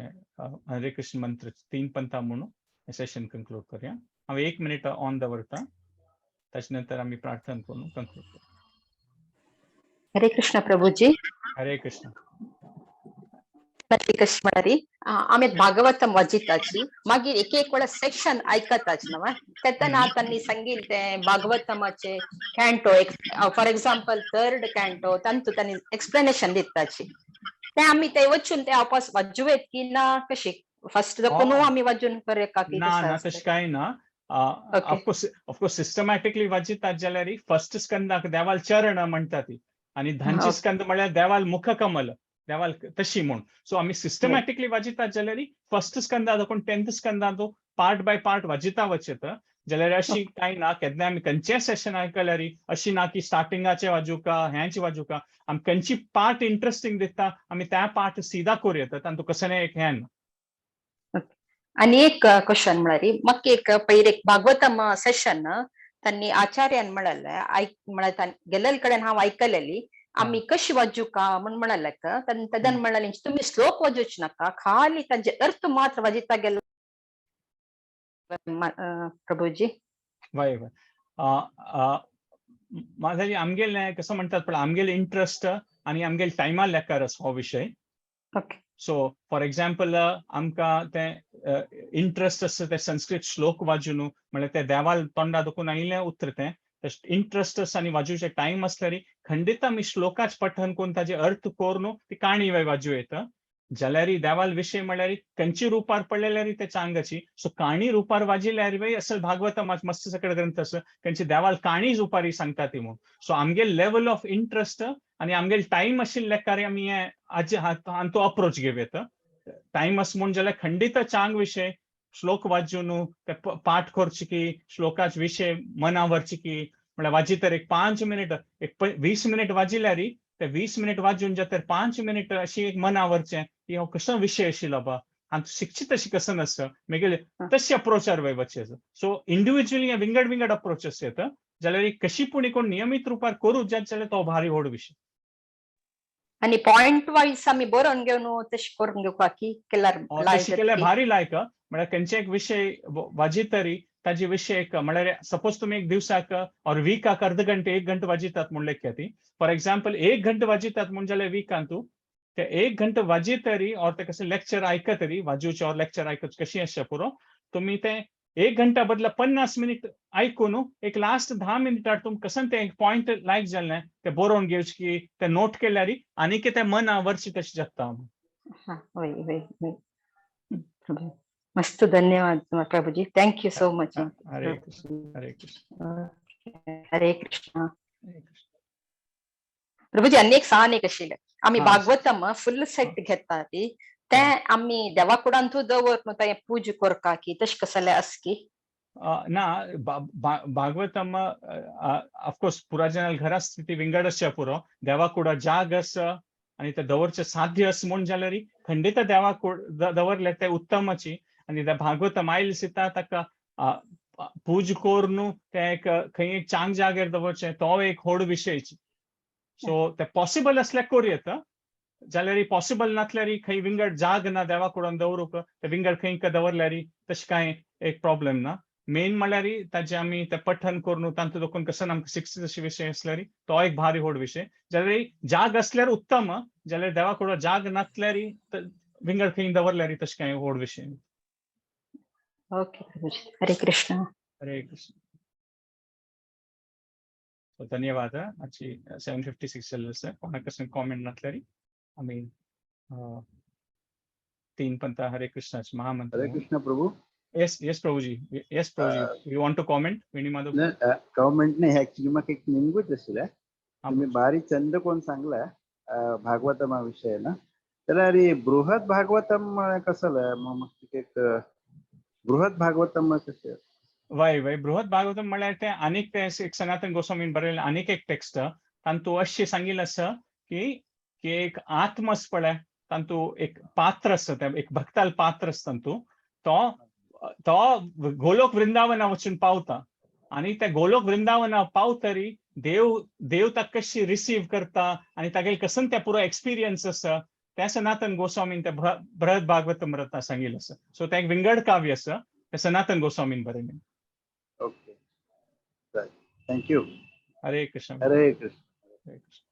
हरे कृष्ण मंत्र तीन पंथा म्हणून सेशन कंक्लूड करूया. हांव एक मिनिट ऑन दवरता, ताच्या नंतर आमी प्रार्थना करून कंक्लूड करूया. हरे कृष्ण प्रभुजी. हरे कृष्ण. कशी म्हळ्यार आमी भागवतम वाचिताची, मागीर एक एक वेळा सेक्शन आयकताच न्हय. तेन्ना तांणी सांगिल ते भागवतमाचे कॅन्टो एक, फॉर एक्झाम्पल थर्ड कॅन्टो, तांतू तांणी एक्सप्लेनेशन दिताची, ते आमी ते वचून ते वापस वाजूवेत की ना कशी फर्स्ट दाखोवन आमी वाजून करूया की? ना ना, तशें कांय ना. ऑफकोर्स ऑफकोर्स, सिस्टमॅटिकली वाचितात जाल्यार फर्स्ट स्कंदाक देवाल चरण म्हणटा ती आनी धांची स्कंद म्हळ्यार देवाल मुखकमल, देवाल तशी म्हूण. सो आमी सिस्टमॅटिकली वाचितात जाल्यार फर्स्ट स्कंदा दाखोवन 10th स्कंदांत पार्ट बाय पार्ट वाचिता वचत जाल्यार अशी कांय ना. केन्ना आमी खंयचेय सेशन आयकल्यार अशी ना की स्टार्टिंगाचे वाजुका, हेंच वाजुका. आमी खंयची पार्ट इंट्रस्टींग दिसता, आमी त्या पार्ट सीधा करूं येता. तांतूं कसलें एक हें ना. आनी एक क्वेश्चन म्हळ्यार म्हाका एक पयर एक भागवतम सेशन त्यांनी आचार्यान म्हळ्यार आयक म्हळ्यार गेल्ले कडेन हांव आयकलेली आमी कशी वाजूका म्हण म्हणाले तदन म्हळ्यार तुम्ही श्लोक वाजूच नाका, खाली तांचे अर्थ मात्र वाजिता गेले प्रभूजी. वय वय माझा आमगेले कसं म्हणतात पण आमगेले इंट्रस्ट आणि आमगेले टायमा लेकार आसा हो विशय. ओके. सो फॉर एग्जाम्पल आमकां ते इंट्रस्ट आसा ते संस्कृत श्लोक वाजून म्हळ्यार ते देवाल तोंडा दुखून आयिल्लें उतर तें इंट्रस्ट आसा आनी वाजूचे टायम आसल्यार खंडीत आमी श्लोकाच पठन करून ताजे अर्थ करून ती काणी वाजू येता. जाल्यार देवाल विशय म्हळ्यार खंयची रुपार पडलेल्यार ते चांगाची सो काणी रुपार वाजिल्यार वय असल भागवतम मस्त सगळे ग्रंथ आसा खंयची देवाल काणी रुपारी सांगता ती म्हणून. सो आमगे लेवल ऑफ इंट्रस्ट आनी आमगे टायम आशिल्ल्या कार्य आमी हे आजी हांतू अप्रोच घेवं येता. टायम आसा म्हूण जाल्यार खंडीत चांग विशय श्लोक वाजून ते पाठ करचे की श्लोकाच विशय मना व्हरचे की म्हळ्यार वाजी तर एक 5 मिनिट एक 20 मिनिट वाजिल्यार ते 20 मिनिट वाजून जातर 5 मिनिट अशी एक मना व्हरचें की हो कसो विशय आशिल्लो बा आनी शिक्षीत अशी कसो नासता मागीर तशी अप्रोचार वय वचचे. सो इंडिविज्युअली विंगड विंगड अप्रोचेस येता जाल्यार कशी पूण कोण नियमीत रुपार करूं जात जाल्यार तो भारी व्हड विशय. आनी पॉयंट वायज आमी बरोवन घेवन तशें करून घेवपाक की केल्यार तशें केल्यार भारी लायक. म्हळ्यार खंयचे एक विशय वाजितरी ताजे विशय एक म्हळ्यार सपोज तुमी एक दिवसाक ऑर विकाक अर्द घंटे 1 घंटो वाजितात म्हूण लेखया ती फॉर एग्जाम्पल 1 घंटो वाजितात म्हूण जाल्यार विकान तूं ते 1 घंटो वाजितरी ऑर ते कशें लेक्चर आयकतरी वाजूचे ऑर लेक्चर आयकत कशी आसचें पुरो तुमी ते 1 घंटा बदला 50 मिनिट आयकून एक लास्ट 10 मिनिटार तुमकां कशें ते पॉयंट लायक जालें ते बरोवन घेवचे की ते नोट केल्यार आनीक ते मना व्हरचे तशें जाता. हय हय हय मस्त, धन्यवाद प्रभुजी, thank you so much. Hare Krishna, Hare Krishna, Hare Krishna. Prabhuji आनी एक सान एक आशिल्लें आमी भागवतम फुल सेट घेता ती ते आमी देवा कुडांतू दवर तें पूजा करका की तशें कसलें आसा की ना. भागवतम ऑफकोर्स पुराजनाल घरा स्थिती विंगड आसच्या पुरो देवा कुडा जाग आसा आनी ते दवरचें साध्य आसा म्हूण जाल्यार खंडीत देवा कूड दवरले ते उत्तमाची. आनी ते भागवतम आयल सीता ताका पूज करून ते एक खंय एक चांग जाग्यार दवरचें तो एक व्हड विशयची. सो ते पॉसिबल आसल्यार करूं येता जाल्यार पॉसिबल नासल्यार खंय विंगड जाग ना देवा कुडान दवरूंक ते विंगड खंय दवरल्यार तशें कांय एक प्रॉब्लेम ना. मेन म्हळ्यार ताजें आमी ते पठन करून तांतूं दोकून कसो आमकां शिक्षीत अशे विशय आसल्यार तो एक भारी व्हड विशय. जाल्यार जाग आसल्यार उत्तम जाल्यार देवा कुडा जाग नासल्यार विंगड खंय दवरल्यार तशें कांय व्हड विशय. ओके हरे कृष्ण, हरे कृष्ण. सो धन्यवाद. आजची 7:56 जाल्ले आसा. कोणाक कसले कॉमेंट नासल्यार आमी 3 पंता हरे कृष्णाचे महामंत्र. Hare Krishna Prabhu. Yes yes Prabhuji, yes Prabhuji, you want to comment Veni Madhav? Comment नाही, ऍक्च्युली म्हाका एक निमगूच आशिल्लें. तुम्ही बारी चंद कोण सांगला भागवतमा विषय ना जाल्यार बृहद भागवतम कसं मग एक बृहद भागवतम कशें? वय वय बृहद भागवतम म्हळ्यार ते आनीक ते एक सनातन गोस्वामीन बरयलें आनीक एक टेक्स्ट तांतू अशें सांगिल्लें आसा की की एक आत्म आसा पळय तांतू एक पात्र आसा तें एक भक्ताल पात्र आसा तांतू तो तो गोलोक वृंदावना वचून पावता आनी त्या गोलोक वृंदावना पावतरी देव देव ताका कशी रिसीव करता आनी तागेले कसन ते पुरो एक्सपिरियन्स आसा त्या सनातन गोस्वामीन ते बृहद भागवतम रत्ना सांगिल्लें आसा. सो तें एक विंगड काव्य आसा तें सनातन गोस्वामीन बरयलें. Okay, thank you. Hare Krishna, Hare Krishna, Hare Krishna.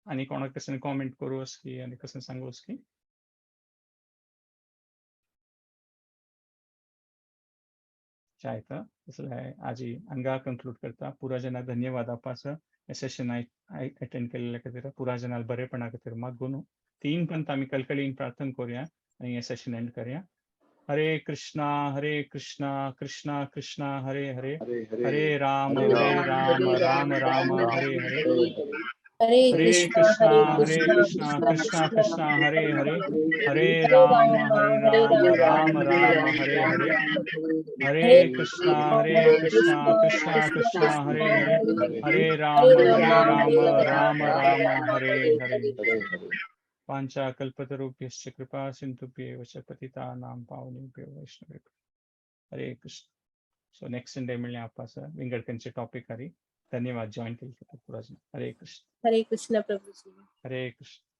आनी कोणाक कसं कॉमेंट करूं की आनी कसं सांगू की चाहता तसले आजी हांगा कंक्लूड करता. पुरा जनाक धन्यवाद आपास हे सेशन अटेंड केल्ले खातीर पुरा जनाल बरेपणा खातीर मागून 3 पंत आमी कलकलीन प्रार्थना करूया आनी हे सेशन एंड करूया. हरे कृष्णा हरे कृष्णा कृष्णा कृष्णा हरे हरे, हरे राम हरे राम राम राम हरे हरे, हरे कृष्णा हरे कृष्णा कृष्णा कृष्णा हरे हरे, हरे राम हरे राम राम राम हरे हरे, हरे कृष्णा हरे कृष्णा कृष्णा कृष्णा हरे हरे, हरे राम हरे राम राम राम हरे हरे. वाञ्छाकल्पतरुभ्यश्च कृपा सिन्धुभ्येव च पतितानां पावनेभ्यो वैष्णवेभ्यो. हरे कृष्ण. सो नेक्स्ट संडे मेळया आपा सर विंगड खंयचे टॉपिक हरी. धन्यवाद जॉईन केले. हरे कृष्ण. हरे कृष्ण प्रभुजी. हरे कृष्ण.